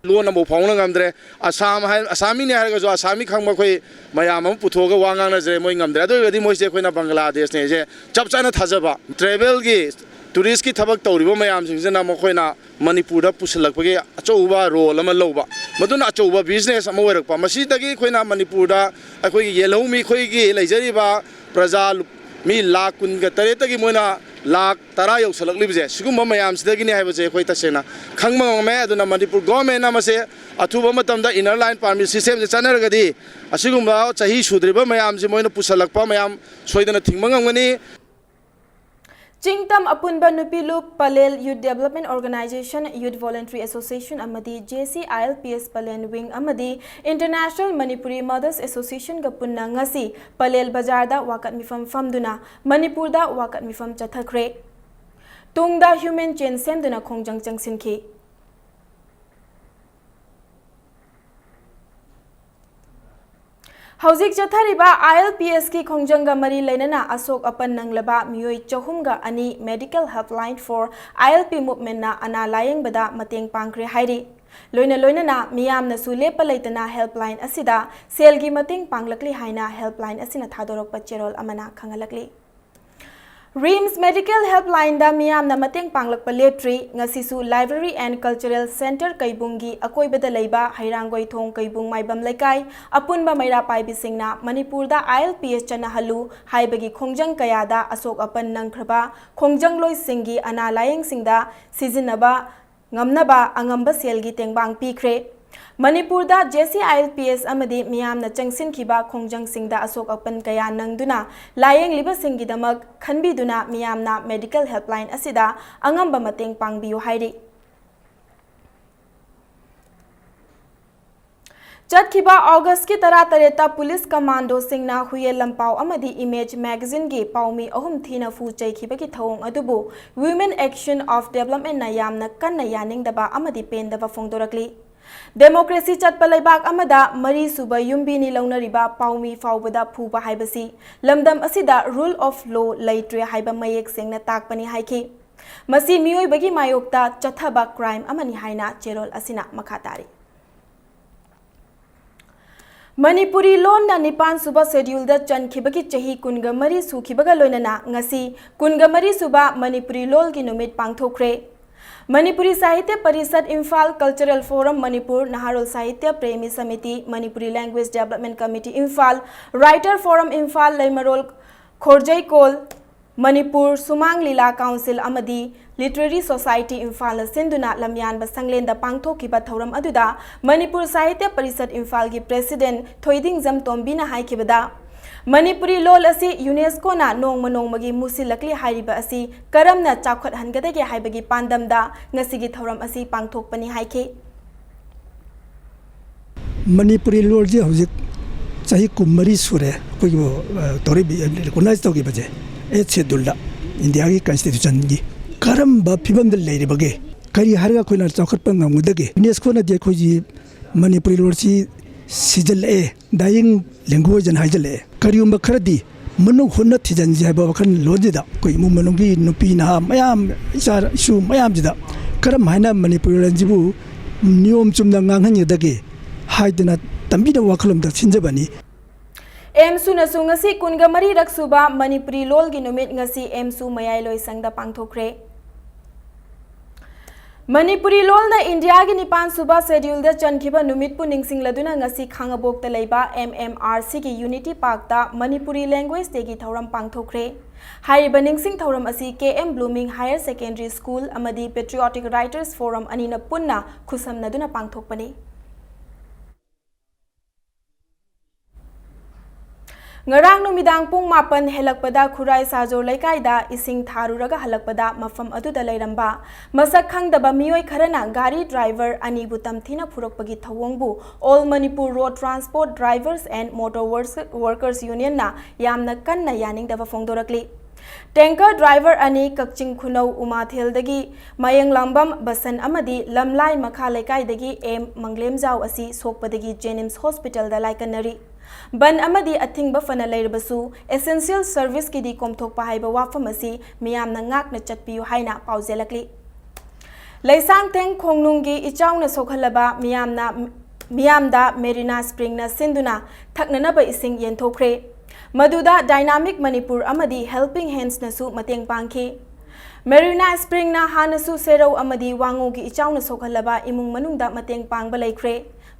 ꯂꯣꯟ ꯑꯃꯐꯥꯎ ꯐꯥꯎꯅ ꯉꯝꯗ꯭ꯔꯦ꯫ ꯑꯁꯥꯝ ꯍꯥꯏ-, ꯑꯁꯥꯃꯤꯅꯤ ꯍꯥꯏꯔꯒꯁꯨ ꯑꯁꯥꯃꯤ ꯈꯪꯕ ꯑꯩꯈꯣꯏ ꯃꯌꯥꯝ ꯑꯃ ꯄꯨꯊꯣꯛꯑꯒ ꯋꯥ ꯉꯥꯡꯅꯖꯔꯦ, ꯃꯣꯏ ꯉꯝꯗ꯭ꯔꯦ꯫ ꯑꯗꯨ ꯑꯣꯏꯔꯒꯗꯤ ꯃꯣꯏꯁꯦ ꯑꯩꯈꯣꯏꯅ ꯕꯪꯒ꯭ꯂꯥꯗꯦꯁꯅꯦꯁꯦ ꯆꯞ ꯆꯥꯅ ꯊꯥꯖꯕ꯫ Travelꯒꯤ, touristꯀꯤ ꯊꯕꯛ ꯇꯧꯔꯤꯕ ꯃꯌꯥꯝꯁꯤꯡꯁꯤꯅ ꯃꯈꯣꯏꯅ ꯃꯅꯤꯄꯨꯔꯗ ꯄꯨꯁꯤꯜꯂꯛꯄꯒꯤ ꯑꯆꯧꯕ role ꯑꯃ ꯂꯧꯕ, ꯃꯗꯨꯅ ꯑꯆꯧꯕ business ꯑꯃ ꯑꯣꯏꯔꯛꯄ꯫ ꯃꯁꯤꯗꯒꯤ ꯑꯩꯈꯣꯏꯅ ꯃꯅꯤꯄꯨꯔꯗ ꯑꯩꯈꯣꯏꯒꯤ ꯌꯦꯜꯍꯧꯃꯤ, ꯑꯩꯈꯣꯏꯒꯤ ꯂꯩꯖꯔꯤꯕ ꯄ꯭ꯔꯖꯥ ꯂꯨ-, ꯃꯤ ꯂꯥꯈ ꯀꯨꯟꯒ ꯇꯔꯦꯠꯇꯒꯤ ꯃꯣꯏꯅ ꯂꯥꯈ ꯇꯔꯥ ꯌꯧꯁꯜꯂꯛꯂꯤꯕꯁꯦ ꯁꯤꯒꯨꯝꯕ ꯃꯌꯥꯝꯁꯤꯗꯒꯤꯅꯤ ꯍꯥꯏꯕꯁꯦ ꯑꯩꯈꯣꯏ ꯇꯁꯦꯡꯅ ꯈꯪꯕ ꯉꯝꯃꯦ꯫ ꯑꯗꯨꯅ ꯃꯅꯤꯄꯨꯔ governmentꯅ ꯃꯁꯦ ꯑꯊꯨꯕ ꯃꯇꯝꯗ inner line permit systemꯁꯦ ꯆꯠꯅꯔꯒꯗꯤ ꯑꯁꯤꯒꯨꯝꯕ ꯆꯍꯤ ꯁꯨꯗ꯭ꯔꯤꯕ ꯃꯌꯥꯝꯁꯦ ꯃꯣꯏꯅ ꯄꯨꯁꯜꯂꯛꯄ ꯃꯌꯥꯝ ꯁꯣꯏꯗꯅ ꯊꯤꯡꯕ ꯉꯝꯒꯅꯤ꯫ ꯆꯤꯡꯇꯝ ꯑꯄꯨꯟꯕ ꯅꯨꯄꯤ ꯂꯨꯞ, Pallel Youth Development Organisation, Youth Voluntary Association ꯑꯃꯗꯤ J C I L P S Pallel wing ꯑꯃꯗꯤ International Manipuri Mothers Associationꯒ ꯄꯨꯟꯅ ꯉꯁꯤ ꯄꯂꯦꯜ ꯕꯖꯥꯔꯗ ꯋꯥꯀꯠ ꯃꯤꯐꯝ ꯐꯝꯗꯨꯅ ꯃꯅꯤꯄꯨꯔꯗ ꯋꯥꯀꯠ ꯃꯤꯐꯝ ꯆꯠꯊꯈ꯭ꯔꯦ꯫ ꯇꯨꯡꯗ human chain ꯁꯦꯝꯗꯨꯅ ꯈꯣꯡꯖꯪ ꯆꯪꯁꯤꯟꯈꯤ꯫ ꯍꯧꯖꯤꯛ ꯆꯠꯊꯔꯤꯕ I L P Sꯀꯤ ꯈꯣꯡꯖꯪꯒ ꯃꯔꯤ ꯂꯩꯅꯅ ꯑꯁꯣꯛ ꯑꯄꯟ ꯅꯪꯂꯕ ꯃꯤꯑꯣꯏ ꯆꯍꯨꯝꯒ ꯑꯅꯤ Medical Helpline for I L P Movementꯅ ꯑꯅꯥ ꯂꯥꯌꯦꯡꯕꯗ ꯃꯇꯦꯡ ꯄꯥꯡꯈ꯭ꯔꯦ ꯍꯥꯏꯔꯤ꯫ ꯂꯣꯏꯅ ꯂꯣꯏꯅꯅ ꯃꯤꯌꯥꯝꯅꯁꯨ ꯂꯦꯞꯄ ꯂꯩꯇꯅ helpline ꯑꯁꯤꯗ ꯁꯦꯜꯒꯤ ꯃꯇꯦꯡ ꯄꯥꯡꯂꯛꯂꯤ ꯍꯥꯏꯅ helpline ꯑꯁꯤꯅ ꯊꯥꯗꯣꯔꯛꯄ ꯆꯦꯔꯣꯜ ꯑꯃꯅ ꯈꯪꯍꯜꯂꯛꯂꯤ꯫ RIMS Medical Helplineꯗ ꯃꯤꯌꯥꯝꯅ ꯃꯇꯦꯡ ꯄꯥꯡꯂꯛꯄ ꯂꯦꯞꯇ꯭ꯔꯤ꯫ ꯉꯁꯤꯁꯨ Library and Cultural Centre ꯀꯩꯕꯨꯡꯒꯤ ꯑꯀꯣꯏꯕꯗ ꯂꯩꯕ ꯍꯩꯔꯥꯡꯒꯣꯏꯊꯣꯡ ꯀꯩꯕꯨꯡ ꯃꯥꯏꯕꯝ ꯂꯩꯀꯥꯏ ꯑꯄꯨꯟꯕ ꯃꯩꯔꯥ ꯄꯥꯏꯕꯤꯁꯤꯡꯅ ꯃꯅꯤꯄꯨꯔꯗ ILPS ꯆꯠꯅꯍꯜꯂꯨ ꯍꯥꯏꯕꯒꯤ ꯈꯣꯡꯖꯪ ꯀꯌꯥꯗ ꯑꯁꯣꯛ ꯑꯄꯟ ꯅꯪꯈ꯭ꯔꯕ ꯈꯣꯡꯖꯪꯂꯣꯏꯁꯤꯡꯒꯤ ꯑꯅꯥ ꯂꯥꯌꯦꯡꯁꯤꯡꯗ ꯁꯤꯖꯤꯟꯅꯕ ꯉꯝꯅꯕ ꯑꯉꯝꯕ ꯁꯦꯜꯒꯤ ꯇꯦꯡꯕꯥꯡ ꯄꯤꯈ꯭ꯔꯦ꯫ ꯃꯅꯤꯄꯨꯔꯗ JCILPS ꯑꯃꯗꯤ ꯃꯤꯌꯥꯝꯅ ꯆꯪꯁꯤꯟꯈꯤꯕ ꯈꯣꯡꯖꯪꯁꯤꯡꯗ ꯑꯁꯣꯛ ꯑꯄꯟ ꯀꯌꯥ ꯅꯪꯗꯨꯅ ꯂꯥꯌꯦꯡꯂꯤꯕꯁꯤꯡꯒꯤꯗꯃꯛ ꯈꯟꯕꯤꯗꯨꯅ ꯃꯤꯌꯥꯝꯅ Medical Helpline ꯑꯁꯤꯗ ꯑꯉꯝꯕ ꯃꯇꯦꯡ ꯄꯥꯡꯕꯤꯌꯨ ꯍꯥꯏꯔꯤ꯫ ꯆꯠꯈꯤꯕ Augustꯀꯤ ꯇꯔꯥꯇꯔꯦꯠꯇ police commandoꯁꯤꯡꯅ ꯍꯨꯌꯦꯟ ꯂꯝꯄꯥꯎ ꯑꯃꯗꯤ Image magazineꯒꯤ ꯄꯥꯎꯃꯤ ꯑꯍꯨꯝ ꯊꯤꯅ ꯐꯨ ꯆꯩꯈꯤꯕꯒꯤ ꯊꯧꯑꯣꯡ ꯑꯗꯨꯕꯨ Women Action of Developmentꯅ ꯌꯥꯝꯅ ꯀꯟꯅ ꯌꯥꯅꯤꯡꯗꯕ ꯑꯃꯗꯤ ꯄꯦꯟꯗꯕ ꯐꯣꯡꯗꯣꯔꯛꯂꯤ꯫ Democracy ꯆꯠꯄ ꯂꯩꯕꯥꯛ ꯑꯃꯗ ꯃꯔꯤꯁꯨꯕ ꯌꯨꯝꯕꯤꯅꯤ ꯂꯧꯅꯔꯤꯕ ꯄꯥꯎꯃꯤ ꯐꯥꯎꯕꯗ ꯐꯨꯕ ꯍꯥꯏꯕꯁꯤ ꯂꯝꯗꯝ ꯑꯁꯤꯗ rule of law ꯂꯩꯇ꯭ꯔꯦ ꯍꯥꯏꯕ ꯃꯌꯦꯛ ꯁꯦꯡꯅ ꯇꯥꯛꯄꯅꯤ ꯍꯥꯏꯈꯤ꯫ ꯃꯁꯤ ꯃꯤꯑꯣꯏꯕꯒꯤ ꯃꯥꯌꯣꯛꯇ ꯆꯠꯊꯕ crime ꯑꯃꯅꯤ ꯍꯥꯏꯅ ꯆꯦꯔꯣꯜ ꯑꯁꯤꯅ ꯃꯈꯥ ꯇꯥꯔꯤ꯫ ꯃꯅꯤꯄꯨꯔꯤ ꯂꯣꯟꯅ ꯅꯤꯄꯥꯟ ꯁꯨꯕ scheduleꯗ ꯆꯟꯈꯤꯕꯒꯤ ꯆꯍꯤ ꯀꯨꯟꯒ ꯃꯔꯤ ꯁꯨꯈꯤꯕꯒ ꯂꯣꯏꯅꯅ ꯉꯁꯤ ꯀꯨꯟꯒ ꯃꯔꯤ ꯁꯨꯕ ꯃꯅꯤꯄꯨꯔꯤ ꯂꯣꯜꯒꯤ ꯅꯨꯃꯤꯠ ꯄꯥꯡꯊꯣꯛꯈ꯭ꯔꯦ꯫ ꯃꯅꯤꯄꯨꯔꯤ ꯁꯥꯍꯤꯇ꯭ꯌ ꯄꯔꯤꯁꯠ ꯏꯝꯐꯥꯜ, Cultural Forum ꯃꯅꯤꯄꯨꯔ, ꯅꯍꯥꯔꯣꯜ ꯁꯥꯍꯤꯇ꯭ꯌ Premi samiti, Manipuri Language Development Committee Imphal, Writer Forum Imphal, ꯂꯩꯃꯔꯣꯜ ꯈꯣꯔꯖꯩꯀꯣꯜ Manipur, ꯁꯨꯃꯥꯡ ꯂꯤꯂꯥ council ꯑꯃꯗꯤ Literary Society ꯏꯝꯐꯥꯜꯅ ꯁꯤꯟꯗꯨꯅ ꯂꯝꯌꯥꯟꯕ ꯁꯪꯂꯦꯟꯗ ꯄꯥꯡꯊꯣꯛꯈꯤꯕ ꯊꯧꯔꯝ ꯑꯗꯨꯗ ꯃꯅꯤꯄꯨꯔ ꯁꯥꯍꯤꯇ꯭ꯌ ꯄꯔꯤꯁꯠ ꯏꯝꯐꯥꯜꯒꯤ president ꯊꯣꯏꯗꯤꯡꯖꯝ ꯇꯣꯝꯕꯤꯅ ꯍꯥꯏꯈꯤꯕꯗ, ꯃꯅꯤꯄꯨꯔꯤ ꯂꯣꯜ ꯑꯁꯤ UNESCOꯅ ꯅꯣꯡꯃ ꯅꯣꯡꯃꯒꯤ ꯃꯨꯁꯤꯜꯂꯛꯂꯤ ꯍꯥꯏꯔꯤꯕ ꯑꯁꯤ ꯀꯔꯝꯅ ꯆꯥꯎꯈꯠꯍꯟꯒꯗꯒꯦ ꯍꯥꯏꯕꯒꯤ ꯄꯥꯟꯗꯝꯗ ꯉꯁꯤꯒꯤ ꯊꯧꯔꯝ ꯑꯁꯤ ꯄꯥꯡꯊꯣꯛꯄꯅꯤ ꯍꯥꯏꯈꯤ꯫ ꯃꯅꯤꯄꯨꯔꯤ ꯂꯣꯜꯁꯦ ꯍꯧꯖꯤꯛ ꯆꯍꯤ ꯀꯨꯟꯃꯔꯤ ꯁꯨꯔꯦ ꯑꯩꯈꯣꯏꯒꯤ, ꯑ, ꯇꯧꯔꯛꯏ-, recognize ꯇꯧꯈꯤꯕꯁꯦ, eighth scheduleꯗ, ꯏꯟꯗꯤꯌꯥꯒꯤ constitutionꯒꯤ꯫ ꯀꯔꯝꯕ ꯐꯤꯕꯝꯗ ꯂꯩꯔꯤꯕꯒꯦ? ꯀꯔꯤ ꯍꯥꯏꯔꯒ ꯑꯩꯈꯣꯏꯅ ꯆꯥꯎꯈꯠꯄ ꯉꯝꯒꯗꯒꯦ? UNESCOꯅꯗꯤ ꯑꯩꯈꯣꯏꯒꯤ ꯃꯅꯤꯄꯨꯔꯤ ꯂꯣꯜꯁꯤ ꯁꯤꯖꯤꯜꯂꯛꯑꯦ, dying language ꯍꯥꯏꯅ ꯍꯥꯏꯖꯤꯜꯂꯛꯑꯦ꯫ ꯀꯔꯤꯒꯨꯝꯕ ꯈꯔꯗꯤ ꯃꯅꯨꯡ ꯍꯨꯠꯅ ꯊꯤꯖꯤꯟꯁꯤ ꯍꯥꯏꯕ ꯋꯥꯈꯜꯂꯣꯟꯁꯤꯗ ꯑꯩꯈꯣꯏ ꯏꯃꯨꯡ ꯃꯅꯨꯡꯒꯤ ꯅꯨꯄꯤ ꯅꯍꯥ ꯃꯌꯥꯝ, ꯏꯆꯥ ꯏꯁꯨ ꯃꯌꯥꯝꯁꯤꯗ ꯀꯔꯝ ꯍꯥꯏꯅ ꯃꯅꯤꯄꯨꯔꯤ ꯂꯣꯟꯁꯤꯕꯨ ꯅꯤꯌꯣꯝ ꯆꯨꯝꯅ ꯉꯥꯡꯍꯟꯒꯗꯒꯦ ꯍꯥꯏꯗꯅ ꯇꯝꯕꯤꯅꯕ ꯋꯥꯈꯜꯂꯣꯟꯗ ꯁꯤꯟꯖꯕꯅꯤ꯫ ꯑꯦꯝꯁꯨꯅꯁꯨ ꯉꯁꯤ ꯀꯨꯟꯒ ꯃꯔꯤꯔꯛ ꯁꯨꯕ ꯃꯅꯤꯄꯨꯔꯤ ꯂꯣꯜꯒꯤ ꯅꯨꯃꯤꯠ ꯉꯁꯤ ꯑꯦꯝꯁꯨ ꯃꯌꯥꯏ ꯂꯣꯏꯁꯪꯗ ꯄꯥꯡꯊꯣꯛꯈ꯭ꯔꯦ꯫ ꯃꯅꯤꯄꯨꯔꯤ ꯂꯣꯜꯅ ꯏꯟꯗꯤꯌꯥꯒꯤ ꯅꯤꯄꯥꯟ ꯁꯨꯕ ꯁꯦꯗ꯭ꯌꯨꯜꯗ ꯆꯟꯈꯤꯕ ꯅꯨꯃꯤꯠꯄꯨ ꯅꯤꯡꯁꯤꯡꯂꯗꯨꯅ ꯉꯁꯤ ꯈꯥꯉꯕꯣꯛꯇ ꯂꯩꯕ ꯑꯦꯝ ꯑꯦꯝ ꯑꯥꯔ ꯁꯤꯒꯤ ꯌꯨꯅꯤꯇꯤ ꯄꯥꯔꯛꯇ ꯃꯅꯤꯄꯨꯔꯤ ꯂꯦꯡꯒ꯭ꯋꯦꯖ ꯗꯦꯒꯤ ꯊꯧꯔꯝ ꯄꯥꯡꯊꯣꯛꯈ꯭ꯔꯦ꯫ ꯍꯥꯏꯔꯤꯕ ꯅꯤꯡꯁꯤꯡ ꯊꯧꯔꯝ ꯑꯁꯤ K M blooming higher secondary school ꯑꯃꯗꯤ ꯄꯦꯇ꯭ꯔꯤꯌꯣꯇꯤꯛ ꯔꯥꯏꯇꯔꯁ ꯐꯣꯔꯝ ꯑꯅꯤꯅ ꯄꯨꯟꯅ ꯈꯨꯠꯁꯝꯅꯗꯨꯅ ꯄꯥꯡꯊꯣꯛꯄꯅꯤ꯫ ꯉꯔꯥꯡ ꯅꯨꯃꯤꯗꯥꯡ ꯄꯨꯡ ꯃꯥꯄꯟ ꯍꯦꯜꯂꯛꯄꯗ ꯈꯨꯔꯥꯏ ꯁꯥꯖꯣꯔ ꯂꯩꯀꯥꯏꯗ ꯏꯁꯤꯡ ꯊꯥꯔꯨꯔꯒ ꯍꯜꯂꯛꯄꯗ ꯃꯐꯝ ꯑꯗꯨꯗ ꯂꯩꯔꯝꯕ ꯃꯁꯛ ꯈꯪꯗꯕ ꯃꯤꯑꯣꯏ ꯈꯔꯅ ꯒꯥꯔꯤ ꯗ꯭ꯔꯥꯏꯚꯔ ꯑꯅꯤꯕꯨ ꯇꯝꯊꯤꯅ ꯐꯨꯔꯛꯄꯒꯤ ꯊꯧꯑꯣꯡꯕꯨ All Manipur Road Transport Drivers and Motor Workers Unionꯅ ꯌꯥꯝꯅ ꯀꯟꯅ ꯌꯥꯅꯤꯡꯗꯕ ꯐꯣꯡꯗꯣꯔꯛꯂꯤ꯫ ꯇꯦꯡꯀꯔ ꯗ꯭ꯔꯥꯏꯚꯔ ꯑꯅꯤ ꯀꯛꯆꯤꯡ ꯈꯨꯅꯧ ꯎꯃꯥꯊꯦꯜꯗꯒꯤ ꯃꯌꯦꯡꯂꯥꯡꯕꯝ ꯕꯁꯟ ꯑꯃꯗꯤ ꯂꯝꯂꯥꯏ ꯃꯈꯥ ꯂꯩꯀꯥꯏꯗꯒꯤ ꯑꯦꯝ ꯃꯪꯂꯦꯝꯖꯥꯎ ꯑꯁꯤ ꯁꯣꯛꯄꯗꯒꯤ ꯖꯦꯅꯤꯝꯁ ꯍꯣꯁꯄꯤꯇꯥꯜꯗ ꯂꯥꯏꯀꯠꯅꯔꯤ꯫ ꯕꯟ ꯑꯃꯗꯤ ꯑꯊꯤꯡꯕ ꯐꯅ ꯂꯩꯔꯕꯁꯨ essential serviceꯀꯤꯗꯤ ꯀꯣꯝꯊꯣꯛꯄ ꯍꯥꯏꯕ ꯋꯥꯐꯝ ꯑꯁꯤ ꯃꯤꯌꯥꯝꯅ ꯉꯥꯛꯅ ꯆꯠꯄꯤꯌꯨ ꯍꯥꯏꯅ ꯄꯥꯎꯖꯦꯜꯂꯛꯂꯤ꯫ ꯂꯩꯁꯥꯡꯊꯦꯡ ꯈꯣꯡꯅꯨꯡꯒꯤ ꯏꯆꯥꯎꯅ ꯁꯣꯛꯍꯜꯂꯕ ꯃꯤꯌꯥꯝꯅ ꯃꯤꯌꯥꯝꯗ ꯃꯦꯔꯤꯅꯥ ꯁ꯭ꯄ꯭ꯔꯤꯡꯅ ꯁꯤꯟꯗꯨꯅ ꯊꯛꯅꯅꯕ ꯏꯁꯤꯡ ꯌꯦꯟꯊꯣꯛꯈ꯭ꯔꯦ꯫ ꯃꯗꯨꯗ ꯗꯥꯏꯅꯥꯃꯤꯛ ꯃꯅꯤꯄꯨꯔ ꯑꯃꯗꯤ ꯍꯦꯜꯄꯤꯡ ꯍꯦꯟꯁꯅꯁꯨ ꯃꯇꯦꯡ ꯄꯥꯡꯈꯤ꯫ ꯃꯦꯔꯤꯅꯥ ꯁ꯭ꯄ꯭ꯔꯤꯡꯅ ꯍꯥꯟꯅꯁꯨ ꯁꯦꯔꯧ ꯑꯃꯗꯤ ꯋꯥꯉꯨꯒꯤ ꯏꯆꯥꯎꯅ ꯁꯣꯛꯍꯜꯂꯕ ꯏꯃꯨꯡ ꯃꯅꯨꯡꯗ ꯃꯇꯦꯡ ꯄꯥꯡꯕ ꯂꯩꯈ꯭ꯔꯦ꯫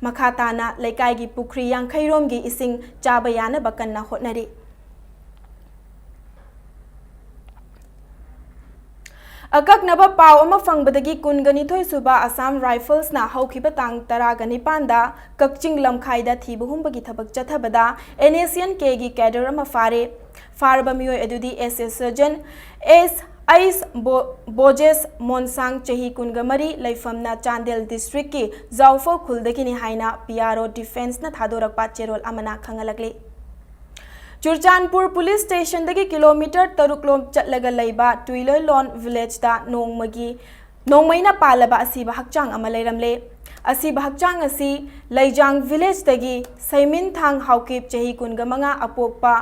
ꯃꯈꯥ ꯇꯥꯅ ꯂꯩꯀꯥꯏꯒꯤ ꯄꯨꯈ꯭ꯔꯤ ꯌꯥꯡꯈꯩꯔꯣꯝꯒꯤ ꯏꯁꯤꯡ ꯆꯥꯕ ꯌꯥꯅꯕ ꯀꯟꯅ ꯍꯣꯠꯅꯔꯤ꯫ ꯑꯀꯛꯅꯕ ꯄꯥꯎ ꯑꯃ ꯐꯪꯕꯗꯒꯤ ꯀꯨꯟꯒ ꯅꯤꯊꯣꯏ ꯁꯨꯕ ꯑꯁꯥꯝ ꯔꯥꯏꯐꯜꯁꯅ ꯍꯧꯈꯤꯕ ꯇꯥꯡ ꯇꯔꯥꯒ ꯅꯤꯄꯥꯟꯗ ꯀꯛꯆꯤꯡ ꯂꯝꯈꯥꯏꯗ ꯊꯤꯕ ꯍꯨꯝꯕꯒꯤ ꯊꯕꯛ ꯆꯠꯊꯕꯗ ꯑꯦꯟ ꯑꯦꯁ ꯑꯦꯟ ꯀꯦꯒꯤ ꯀꯦꯗꯔ ꯑꯃ ꯐꯥꯔꯦ꯫ ꯐꯥꯔꯕ ꯃꯤꯑꯣꯏ ꯑꯗꯨꯗꯤ ꯑꯦꯁ ꯑꯦꯁ ꯁꯔꯖꯟ, ꯑꯦꯁ ꯑꯩꯁ ꯕꯣ-, ꯕꯣꯖꯦꯁ ꯃꯣꯟꯁꯥꯡ, ꯆꯍꯤ ꯀꯨꯟꯒ ꯃꯔꯤ, ꯂꯩꯐꯝꯅ ꯆꯥꯟꯗꯦꯜ ꯗꯤꯁꯇ꯭ꯔꯤꯛꯀꯤ ꯖꯥꯎꯐꯧ ꯈꯨꯜꯗꯒꯤꯅꯤ ꯍꯥꯏꯅ ꯄꯤ ꯑꯥꯔ ꯑꯣ ꯗꯤꯐꯦꯟꯁꯅ ꯊꯥꯗꯣꯔꯛꯄ ꯆꯦꯔꯣꯜ ꯑꯃꯅ ꯈꯪꯍꯜꯂꯛꯂꯤ꯫ ꯆꯨꯔꯆꯥꯟꯄꯨꯔ ꯄꯨꯂꯤꯁ ꯁ꯭ꯇꯦꯁꯟꯗꯒꯤ ꯀꯤꯂꯣꯃꯤꯇꯔ ꯇꯔꯨꯛ ꯂꯣꯝ ꯆꯠꯂꯒ ꯂꯩꯕ ꯇꯨꯏꯂꯣꯏꯂꯣꯟ ꯚꯤꯂꯦꯖꯇ ꯅꯣꯡꯃꯒꯤ, ꯅꯣꯡꯃꯩꯅ ꯄꯥꯜꯂꯕ ꯑꯁꯤꯕ ꯍꯛꯆꯥꯡ ꯑꯃ ꯂꯩꯔꯝꯂꯦ꯫ ꯑꯁꯤꯕ ꯍꯛꯆꯥꯡ ꯑꯁꯤ ꯂꯩꯖꯥꯡ ꯚꯤꯂꯦꯖꯇꯒꯤ ꯁꯩꯃꯤꯟꯊꯥꯡ ꯍꯥꯎꯀꯤꯞ, ꯆꯍꯤ ꯀꯨꯟꯒ ꯃꯉꯥ, ꯑꯄꯣꯛꯄ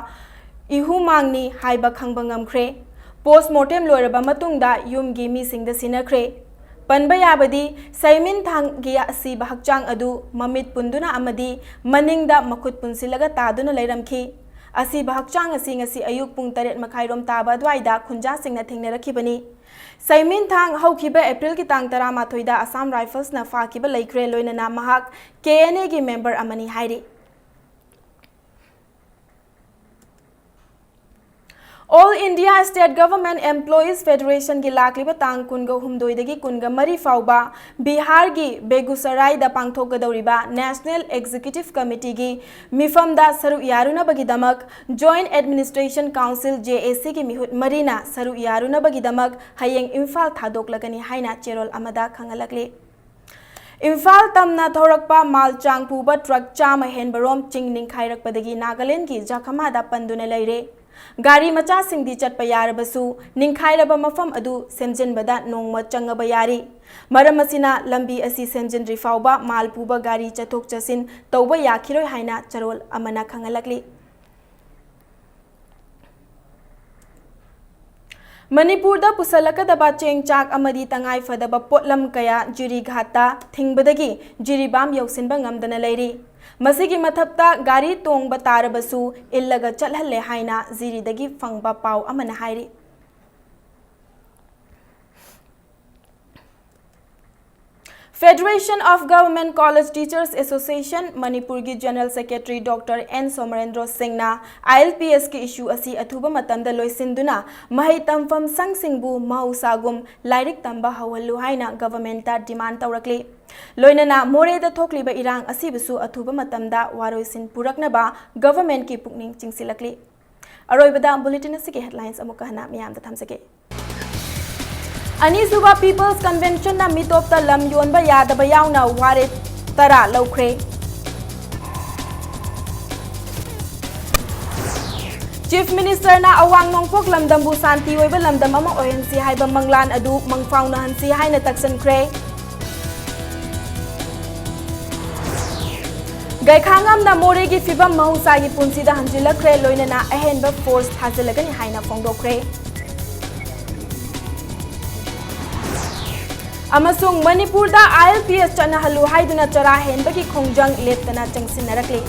ꯏꯍꯨꯃꯥꯡꯅꯤ ꯍꯥꯏꯕ ꯈꯪꯕ ꯉꯝꯈ꯭ꯔꯦ꯫ ꯄꯣꯁꯃꯣꯔꯇꯦꯝ ꯂꯣꯏꯔꯕ ꯃꯇꯨꯡꯗ ꯌꯨꯝꯒꯤ ꯃꯤꯁꯤꯡꯗ ꯁꯤꯟꯅꯈ꯭ꯔꯦ꯫ ꯄꯟꯕ ꯌꯥꯕꯗꯤ, ꯁꯩꯃꯤꯟ ꯊꯥꯡꯒꯤ ꯑꯁꯤꯕ ꯍꯛꯆꯥꯡ ꯑꯗꯨ ꯃꯃꯤꯠ ꯄꯨꯟꯗꯨꯅ ꯑꯃꯗꯤ ꯃꯅꯤꯡꯗ ꯃꯈꯨꯠ ꯄꯨꯟꯁꯤꯜꯂꯒ ꯇꯥꯗꯨꯅ ꯂꯩꯔꯝꯈꯤ꯫ ꯑꯁꯤꯕ ꯍꯛꯆꯥꯡ ꯑꯁꯤ ꯉꯁꯤ ꯑꯌꯨꯛ ꯄꯨꯡ ꯇꯔꯦꯠ ꯃꯈꯥꯏꯔꯣꯝ ꯇꯥꯕ ꯑꯗꯨꯋꯥꯏꯗ ꯈꯨꯟꯖꯥꯁꯤꯡꯅ ꯊꯦꯡꯅꯔꯛꯈꯤꯕꯅꯤ꯫ ꯁꯩꯃꯤꯟ ꯊꯥꯡ ꯍꯧꯈꯤꯕ ꯑꯦꯄ꯭ꯔꯤꯜꯒꯤ ꯇꯥꯡ ꯇꯔꯥꯃꯥꯊꯣꯏꯗ ꯑꯁꯥꯝ ꯔꯥꯏꯐꯜꯁꯅ ꯐꯥꯈꯤꯕ ꯂꯩꯈ꯭ꯔꯦ, ꯂꯣꯏꯅꯅ ꯃꯍꯥꯛ ꯀꯦ ꯑꯦꯟ ꯑꯦꯒꯤ ꯃꯦꯝꯕꯔ ꯑꯃꯅꯤ ꯍꯥꯏꯔꯤ꯫ All India State Government Employees Federationꯒꯤ ꯂꯥꯛꯂꯤꯕ ꯇꯥꯡ ꯀꯨꯟꯒ ꯍꯨꯝꯗꯣꯏꯗꯒꯤ ꯀꯨꯟꯒ ꯃꯔꯤ ꯐꯥꯎꯕ ꯕꯤꯍꯥꯔꯒꯤ ꯕꯦꯒꯨꯁꯔꯥꯏꯗ ꯄꯥꯡꯊꯣꯛꯀꯗꯧꯔꯤꯕ National Executive Committeeꯒꯤ ꯃꯤꯐꯝꯗ ꯁꯔꯨꯛ ꯌꯥꯔꯨꯅꯕꯒꯤꯗꯃꯛ Joint Administration Council, JACꯒꯤ ꯃꯤꯍꯨꯠ ꯃꯔꯤꯅ ꯁꯔꯨꯛ ꯌꯥꯔꯨꯅꯕꯒꯤꯗꯃꯛ ꯍꯌꯦꯡ ꯏꯝꯐꯥꯜ ꯊꯥꯗꯣꯛꯂꯒꯅꯤ ꯍꯥꯏꯅ ꯆꯦꯔꯣꯜ ꯑꯃꯗ ꯈꯪꯍꯜꯂꯛꯂꯤ꯫ ꯏꯝꯐꯥꯜ ꯇꯝꯅ ꯊꯧꯔꯛꯄ ꯃꯥꯜ ꯆꯥꯡ ꯄꯨꯕ ꯇ꯭ꯔꯛ ꯆꯥꯝꯃ ꯍꯦꯟꯕꯔꯣꯝ ꯆꯤꯡ ꯅꯤꯡꯈꯥꯏꯔꯛꯄꯗꯒꯤ ꯅꯥꯒꯥꯂꯦꯟꯗꯒꯤ ꯖꯈꯃꯥꯗ ꯄꯟꯗꯨꯅ ꯂꯩꯔꯦ꯫ ꯒꯥꯔꯤ ꯃꯆꯥꯁꯤꯡꯗꯤ ꯆꯠꯄ ꯌꯥꯔꯕꯁꯨ, ꯅꯤꯡꯈꯥꯏꯔꯕ ꯃꯐꯝ ꯑꯗꯨ ꯁꯦꯝꯖꯤꯟꯕꯗ ꯅꯣꯡꯃ ꯆꯪꯉꯕ ꯌꯥꯔꯤ꯫ ꯃꯔꯝ ꯑꯁꯤꯅ, ꯂꯝꯕꯤ ꯑꯁꯤ ꯁꯦꯝꯖꯤꯟꯗ꯭ꯔꯤ ꯐꯥꯎꯕ ꯃꯥꯜ ꯄꯨꯕ ꯒꯥꯔꯤ ꯆꯠꯊꯣꯛ ꯆꯠꯁꯤꯟ ꯇꯧꯕ ꯌꯥꯈꯤꯔꯣꯏ ꯍꯥꯏꯅ ꯆꯔꯣꯜ ꯑꯃꯅ ꯈꯪꯍꯜꯂꯛꯂꯤ꯫ ꯃꯅꯤꯄꯨꯔꯗ ꯄꯨꯁꯜꯂꯛꯀꯗꯕ ꯆꯦꯡ ꯆꯥꯛ ꯑꯃꯗꯤ ꯇꯉꯥꯏ ꯐꯗꯕ ꯄꯣꯠꯂꯝ ꯀꯌꯥ ꯖꯤꯔꯤꯘꯥꯠꯇ ꯊꯤꯡꯕꯗꯒꯤ ꯖꯤꯔꯤꯕꯥꯝ ꯌꯧꯁꯤꯟꯕ ꯉꯝꯗꯅ ꯂꯩꯔꯤ꯫ ꯃꯁꯤꯒꯤ ꯃꯊꯛꯇ ꯒꯥꯔꯤ ꯇꯣꯡꯕ ꯇꯥꯔꯕꯁꯨ ꯏꯜꯂꯒ ꯆꯠꯍꯜꯂꯦ ꯍꯥꯏꯅ ꯖꯤꯔꯤꯗꯒꯤ ꯐꯪꯕ ꯄꯥꯎ ꯑꯃꯅ ꯍꯥꯏꯔꯤ꯫ Federation of Government College Teachers Association ꯃꯅꯤꯄꯨꯔꯒꯤ General Secretary Doctor N ꯁꯣꯃꯔꯦꯟꯗ꯭ꯔꯣ ꯁꯤꯡꯅ ILPSꯀꯤ issue ꯑꯁꯤ ꯑꯊꯨꯕ ꯃꯇꯝꯗ ꯂꯣꯏꯁꯤꯟꯗꯨꯅ ꯃꯍꯩ ꯇꯝꯐꯝ ꯁꯪꯁꯤꯡꯕꯨ ꯃꯍꯧꯁꯥꯒꯨꯝ ꯂꯥꯏꯔꯤꯛ ꯇꯝꯕ ꯍꯧꯍꯜꯂꯨ ꯍꯥꯏꯅ governmentꯇ demand ꯇꯧꯔꯛꯂꯤ꯫ ꯂꯣꯏꯅꯅ ꯃꯣꯔꯦꯗ ꯊꯣꯛꯂꯤꯕ ꯏꯔꯥꯡ ꯑꯁꯤꯕꯨꯁꯨ ꯑꯊꯨꯕ ꯃꯇꯝꯗ ꯋꯥꯔꯣꯏꯁꯤꯟ ꯄꯨꯔꯛꯅꯕ governmentꯀꯤ ꯄꯨꯛꯅꯤꯡ ꯆꯤꯡꯁꯤꯜꯂꯛꯂꯤ꯫ ꯑꯔꯣꯏꯕꯗ bulletin ꯑꯁꯤꯒꯤ headlines ꯑꯃꯨꯛꯀ ꯍꯟꯅ ꯃꯤꯌꯥꯝꯗ ꯊꯝꯖꯒꯦ꯫ ꯑꯅꯤꯁꯨꯕ People's Conventionꯅ ꯃꯤꯇꯣꯞꯇ ꯂꯝ ꯌꯣꯟꯕ ꯌꯥꯗꯕ ꯌꯥꯎꯅ ꯋꯥꯔꯦꯞ ꯇꯔꯥ ꯂꯧꯈ꯭ꯔꯦ꯫ Chief Ministerꯅ ꯑꯋꯥꯡ ꯅꯣꯡꯄꯣꯛ ꯂꯝꯗꯝꯕꯨ ꯁꯥꯟꯇꯤ ꯑꯣꯏꯕ ꯂꯝꯗꯝ ꯑꯃ ꯑꯣꯏꯍꯟꯁꯤ ꯍꯥꯏꯕ ꯃꯪꯂꯥꯟ ꯑꯗꯨ ꯃꯪꯐꯥꯎꯅꯍꯟꯁꯤ ꯍꯥꯏꯅ ꯇꯛꯁꯟꯈ꯭ꯔꯦ꯫ ꯒꯩꯈꯥꯉꯝꯅ ꯃꯣꯔꯦꯒꯤ ꯐꯤꯕꯝ ꯃꯍꯧꯁꯥꯒꯤ ꯄꯨꯟꯁꯤꯗ ꯍꯟꯖꯤꯜꯂꯛꯈ꯭ꯔꯦ, ꯂꯣꯏꯅꯅ ꯑꯍꯦꯟꯕ force ꯊꯥꯖꯤꯜꯂꯒꯅꯤ ꯍꯥꯏꯅ ꯐꯣꯡꯗꯣꯛꯈ꯭ꯔꯦ꯫ ꯑꯃꯁꯨꯡ ꯃꯅꯤꯄꯨꯔꯗ ILPS ꯆꯠꯅꯍꯜꯂꯨ ꯍꯥꯏꯗꯨꯅ ꯆꯔꯥ ꯍꯦꯟꯕꯒꯤ ꯈꯣꯡꯖꯪ ꯂꯦꯞꯇꯅ ꯆꯪꯁꯤꯟꯅꯔꯛꯂꯤ꯫